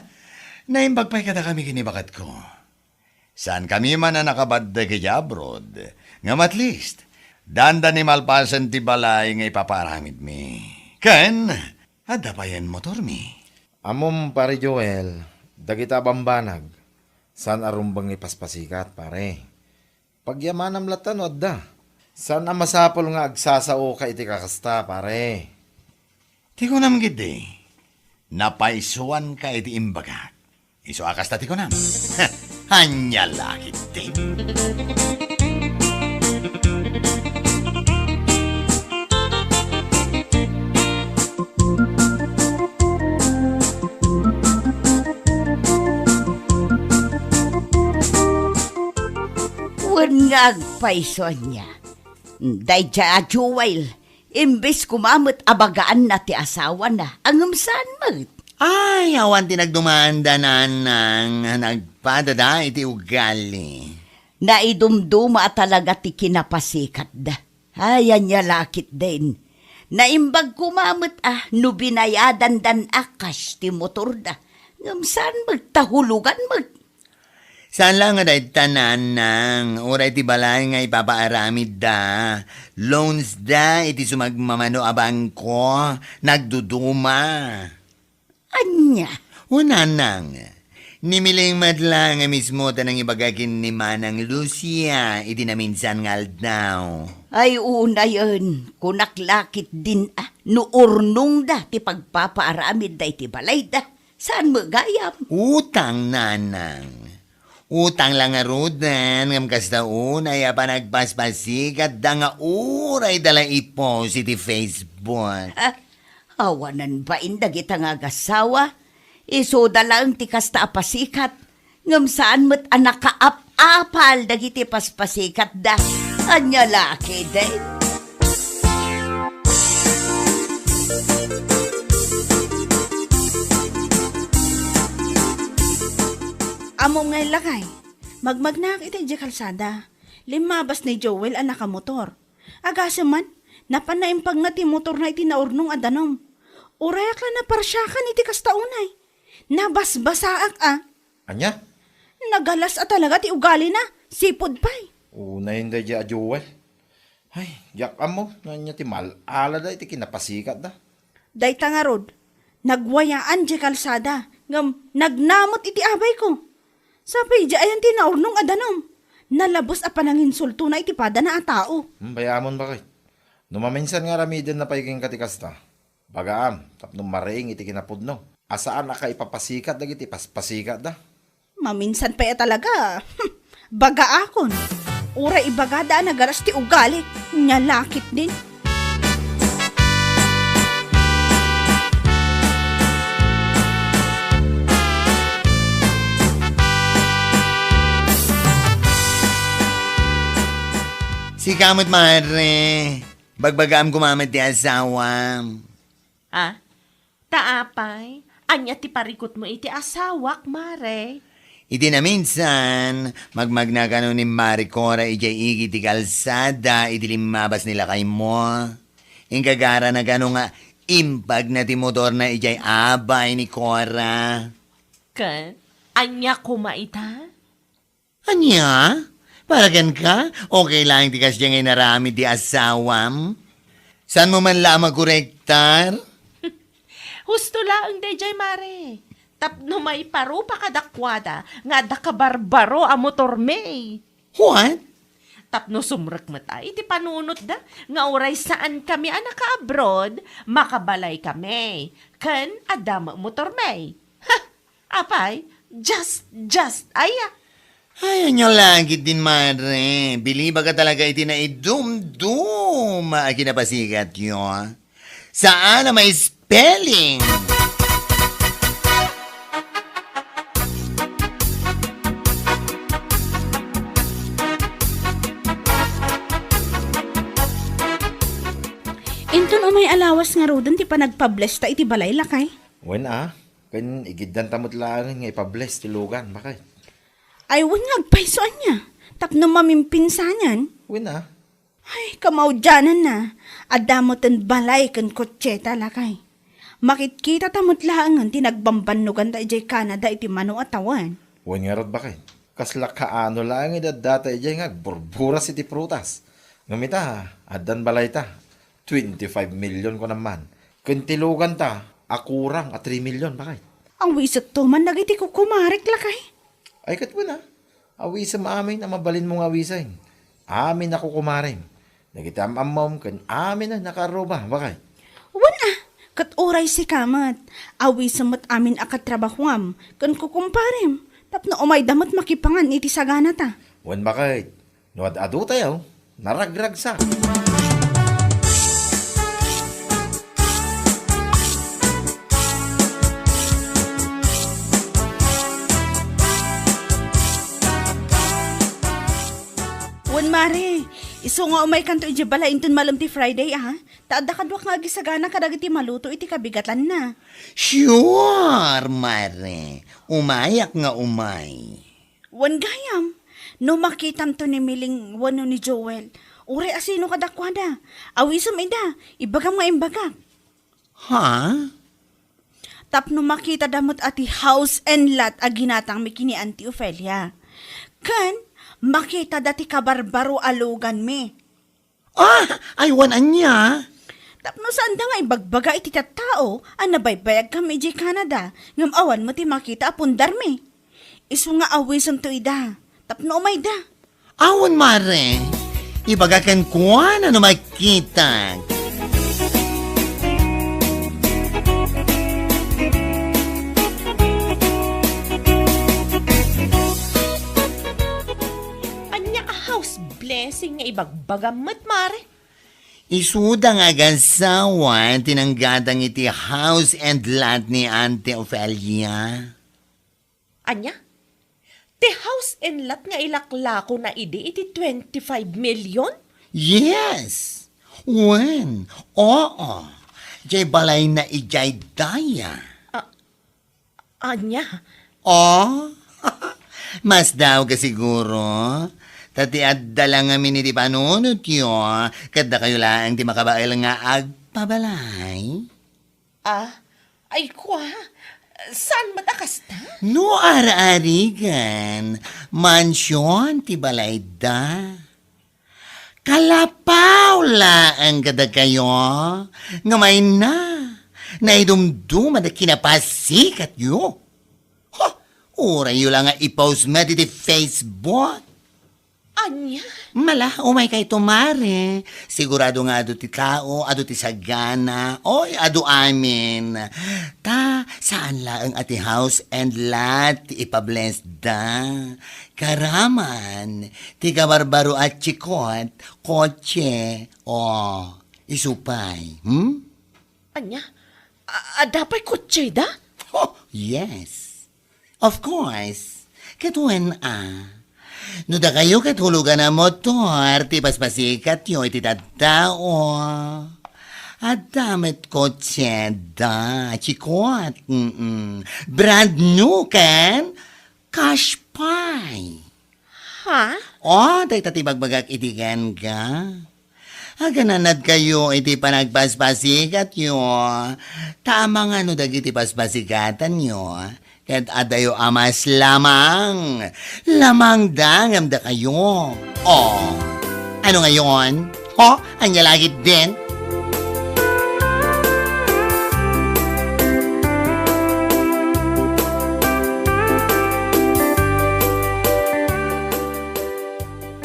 Naimbag pay kadakami ken ni baketko. Saankami man a nakabaddek idiay abroad, ngem at least, dandani malpasen ti balay nga ipapaaramidmi. Ken, adda payen motormi. Ammom, Pare Joel, dagita a bambanag, saan a rumbeng nga ipaspasikat, pare. Pagyamanam latta no adda. Saan a masapul nga agsasaoka iti kakasta, pare. Ti kunam ketdi, napaysuanka iti imbagak. Isu a kasta ti kunam. Ania la ketdi. Wen nga agpayso ania. Daydiay a Joel, imbes koma met a bagaanna ti asawana, ngem saan met. Ay, awan ti nagdumaanda, Nanang, nagpadada iti ugali. Naidumduma a talaga ti kinapasikatda. Ay, ania la ketdin. Naimbag koma met a no binayadandan a cash ti motorda. Ngem saan met ta hulugan met. Saan la nga dayta, Nanang, uray ti balay nga ipapaaramidda, loans da iti sumagmamano a bangko, nagduduma. Ania? O, Nanang, ni Miling met la nga mismo ta nangibaga ken ni Manang Lucia iti naminsan nga aldaw. Ay, unayen, kunak la ketdin a, no urnongda ti pagpapaaramidda iti balayda. Saan met gayam? Utang, Nanang. Utang la ngaruden, ngem kasta unay a panagpaspasikatda nga uray da la i-post iti Facebook. Ah, awanen bain dagita nga agassawa. Isuda laeng ti kasta a pasikat. Ngem saan met a nakaap-apal dagiti paspasikatda. Ania la ketdin? Ammom nga lakay, magmagnaak iti idiay kalsada. Limmabas ni Joel a nakamotor. Agasem man, napan naimpag nga ti motorna iti naurnong a danum. Urayak la naparsiakan iti kasta unay. Nabasbasaak a. Ania? Nagalas a talaga ti ugalina, sipud pay. Unayen daydiay a Joel. Ay, diak ammo no ania ti mal-alada iti kinapasikatda. Dayta ngarud, nagwayaan diay kalsada, ngem nagnamet iti abayko. Sapay idiay ayan ti naurnong a danum. Nalabes a pananginsultona iti padana a tao. Hmm, bay-amon, baket. No maminsan nga aramidenna pay kenka ti kasta, bagaam tapno mariing iti kinapudno a saan a kaipapasikat dagiti paspasikatda. Maminsan pay a talaga, hmm, bagaakon. Uray ibagada a nagalas ti ugali, nia la ketdin. Sika met, mare. Bagbagaam koma met ti asawam. Ah? Ta apay, ania ti parikutmo iti asawak, mare? Iti naminsan, magmagna kano ni Mare Cora idiay igid ti kalsada idi limmabas ni lakaymo. Inkagarana kano nga impagna ti motorna idiay abay ni Cora. Ket, ania koma ita? Ania? Para kenka, okay laeng ti kasdiay nga inaramid ti asawam. Saanmo man la a makorektar? Husto laeng daydiay, Mare. Tapno maiparupa kadakuada nga adda kabarbaro a motormi. What? Tapno sumrek met a iti panunotda nga uray saankami a naka-abroad, makabalaykami, ken adda met motormi. Ha! Apay, just, just, aya. Ay, ania la ketdin, Mare. Bilibaka talaga iti naidumduma a kinapasigatyo. Saan a ma-spelling. Inton umay a lawas ngaruden ti panagpablesta iti balay, lakay? Wen a, ken igiddanta met laengen nga ipables ti lugan, bakay. Ay, wen nga agpayso ania, tapno mamimpinsanen. Wen a. Ay, kamaudiananna, adda metten balay ken kotseta, lakay. Makitkitata met laengen ti nagbambannoganta idiay Canada iti mano a tawen. Wen ngarud, bakay. Kasla kaano laeng idi addata idiay nga agburburas iti prutas. Ngem ita, addan balayta. Twenty-five million kunam man. Ken ti luganta, a kurang a three million, bakay. Awisekto man dagiti kukumarek, lakay. Ay, ket wen a. Awisem amin a mabalinmo nga awisem. Amin a kukumarem. Dagiti am-ammom ken amin a nakaarruba, bakay. Wen a, ket uray sika met, awisem met amin a katrabahuam ken kukumparem, tapno umayda met makipangan iti saganata. Wen, bakay. No ad-adutayo, naragragsak. Wen, Mare, isu nga umaykanto idiay balay inton malem ti Friday, a? Ta adda kaduak nga agisagana kadagiti maluto iti kabigatanna. Sure, Mare. Umayak nga umay. Wen gayam, no makitamto ni Miling wenno ni Joel, uray asino kadakuada, awisem ida, ibagam nga imbagak. Ha? Tapno makitada met a ti house and lot a ginatangmi ken ni Auntie Ofelia. Ken makitada ti kabarbaro a luganmi. Ah, ay, wen ania? Tapno saanda nga ibagbaga iti tattao a nabaybayagkami idiay Canada, ngem awan met ti makita a pundarmi. Isu nga awisemto ida, tapno umayda. Awan, Mare. Ibaga kenkuana no makita. Ania a house blessing nga ibagbagam met, Mare? Isuda nga agasawa ti nanggatang iti house and lot ni Auntie Ofelia. Ania? Ti house and lot nga ilaklakona idi iti twenty-five million? Yes. Wen, oo. Diay balayna idiay daya. Ah, ania? Oh? Masdaawka siguro? Ta ti adda la ngamin iti panunotyo, ket dakayo laeng ti makabael nga agpabalay. Ah, ay kua, saan met a kasta? No ar-arigan, mansion ti balayda. Kalapaw laeng kadakayo nga mayna, naidumduma ti kinapasikatyo. Ha, urayyo la nga i-post met iti Facebook. Ania? Mala, umaykayto, Mare. Sigurado nga adu ti tao, adu ti sagana, oy, adu amin. Ta, saan laeng a ti house and lot ti ipablessda. Karaman, ti kabarbaro a tsikot, kotse, o, isu pay, hmm? Ania? A-, adda pay kotseda? Oh, yes. Of course. Ket wen a. No dakayo ket hulugan a motor ti paspasikatyo iti tattao. Adda met kotseda, tsikot. Mm-mm. Brand new ken cash pay. Ha? O, dayta ti bagbagak idi kenka. Agananadkayo iti panagpaspasikatyo. Ta amangan no dagiti paspasikatanyo, Ket adayo a mas lamang. Lamang da ngem dakayo. Oh, ano ngayon? Ho? Ania la ketdin?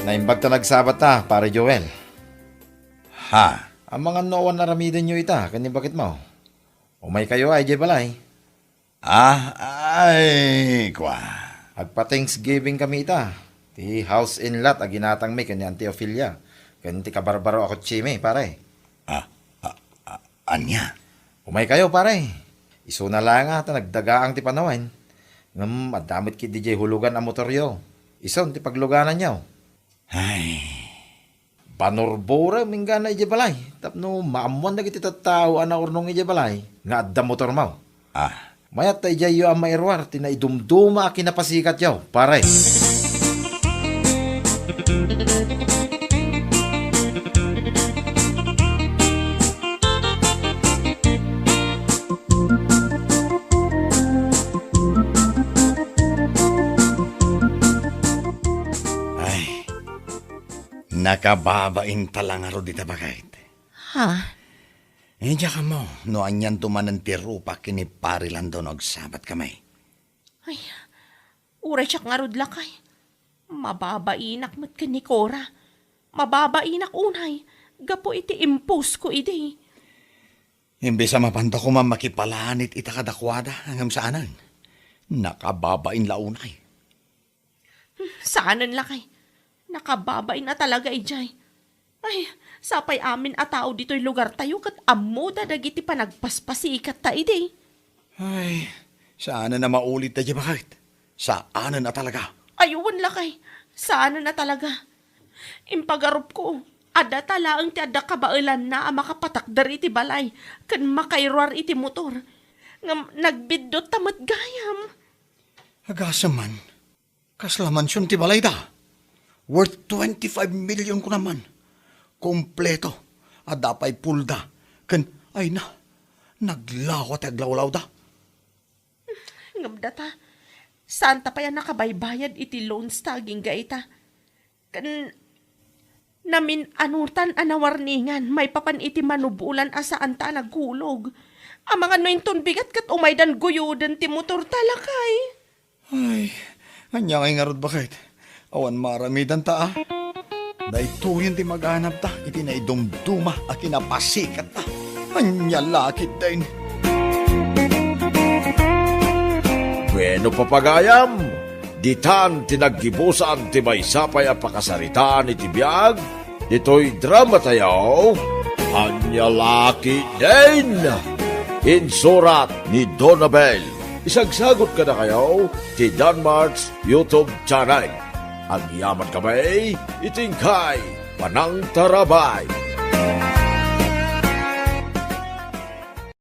Naimbag ta nagsabat ta, Pare Joel. Ha? Amangan no awan aramidenyo ita ken ni baketmo. Umaykayo a idiay balay. Ah, ay, kua. Agpa-Thanksgiving kami ita. Ti house and lot a ginatangmi ken ni Auntie Ofelia, ken ti kabarbaro a kotsemi, pare. Ah, ah, ah, ania? Umaykayo, pare. Isuna la nga ta nagdagaang ti panawen. Ngem adda met ketdi diay hulugan a motoryo. Isun ti paglugananyo. Ay. Banurburem inggana idiay balay tapno maammoan dagiti tattao a naurnong idiay balay nga adda motormo. Ah. Mayat ta idiayyo a mairuar ti naidumduma a kinapasikatyo, pare. Ay, nakababain ta la ngarud ita, baket. Ha? Eh, diak ammo no anianto manen ti rupa ken ni Pare Lando no agsabatkami. Ay, uray siak ngarud, lakay. Mababainak met ken ni Cora. Mababainak unay, gapu iti imposko idi. Imbes a mapanda koma makipalanit ita kadakuada, ngem saanen. Nakababain la unay. Hmm, saanen, lakay. Nakababain a talaga idiay. Ay, sapay amin a tao ditoy lugartayo ket ammoda dagiti panagpaspasikatta idi. Ay, saanen a maulit daydi, baket. Saanen a talaga. Ay, wen, lakay. Saanen a talaga. Impagarupko, adda ta laeng ti adda kabaelanna a makapatakder iti balay ken makairuar iti motor. Ngem nagbiddotta met gayam. Agasem man, kasla mansion ti balayda. Worth twenty-five million kunam man. Kompleto. Adda pay pulda. Ken, ay na, naglawa ti aglawlawda. Ngem data, saanta pay a nakabaybayad iti loans ta agingga ita. Ken namin-anutan a nawarningan maipapan iti manubolan a saanta a naghulog. Amangan no inton bigat ket umaydan guyoden ti motorta, lakay. Ay, ania ngay ngarud, baket? Awan maaramidanta, a? Daytoyen ti maganabta iti naidumduma a kinapasikatta. Ania la ketdin? Bueno, papagayam, ditan ti naggibusan ti maysa pay a pakasaritaan iti biag ditoy dramatayo. Ania la ketdin? Insurat ni Donabel. Isagsagot kadakayo ti Danmart's YouTube channel. Agyaman kami iti inkay panangtarabay.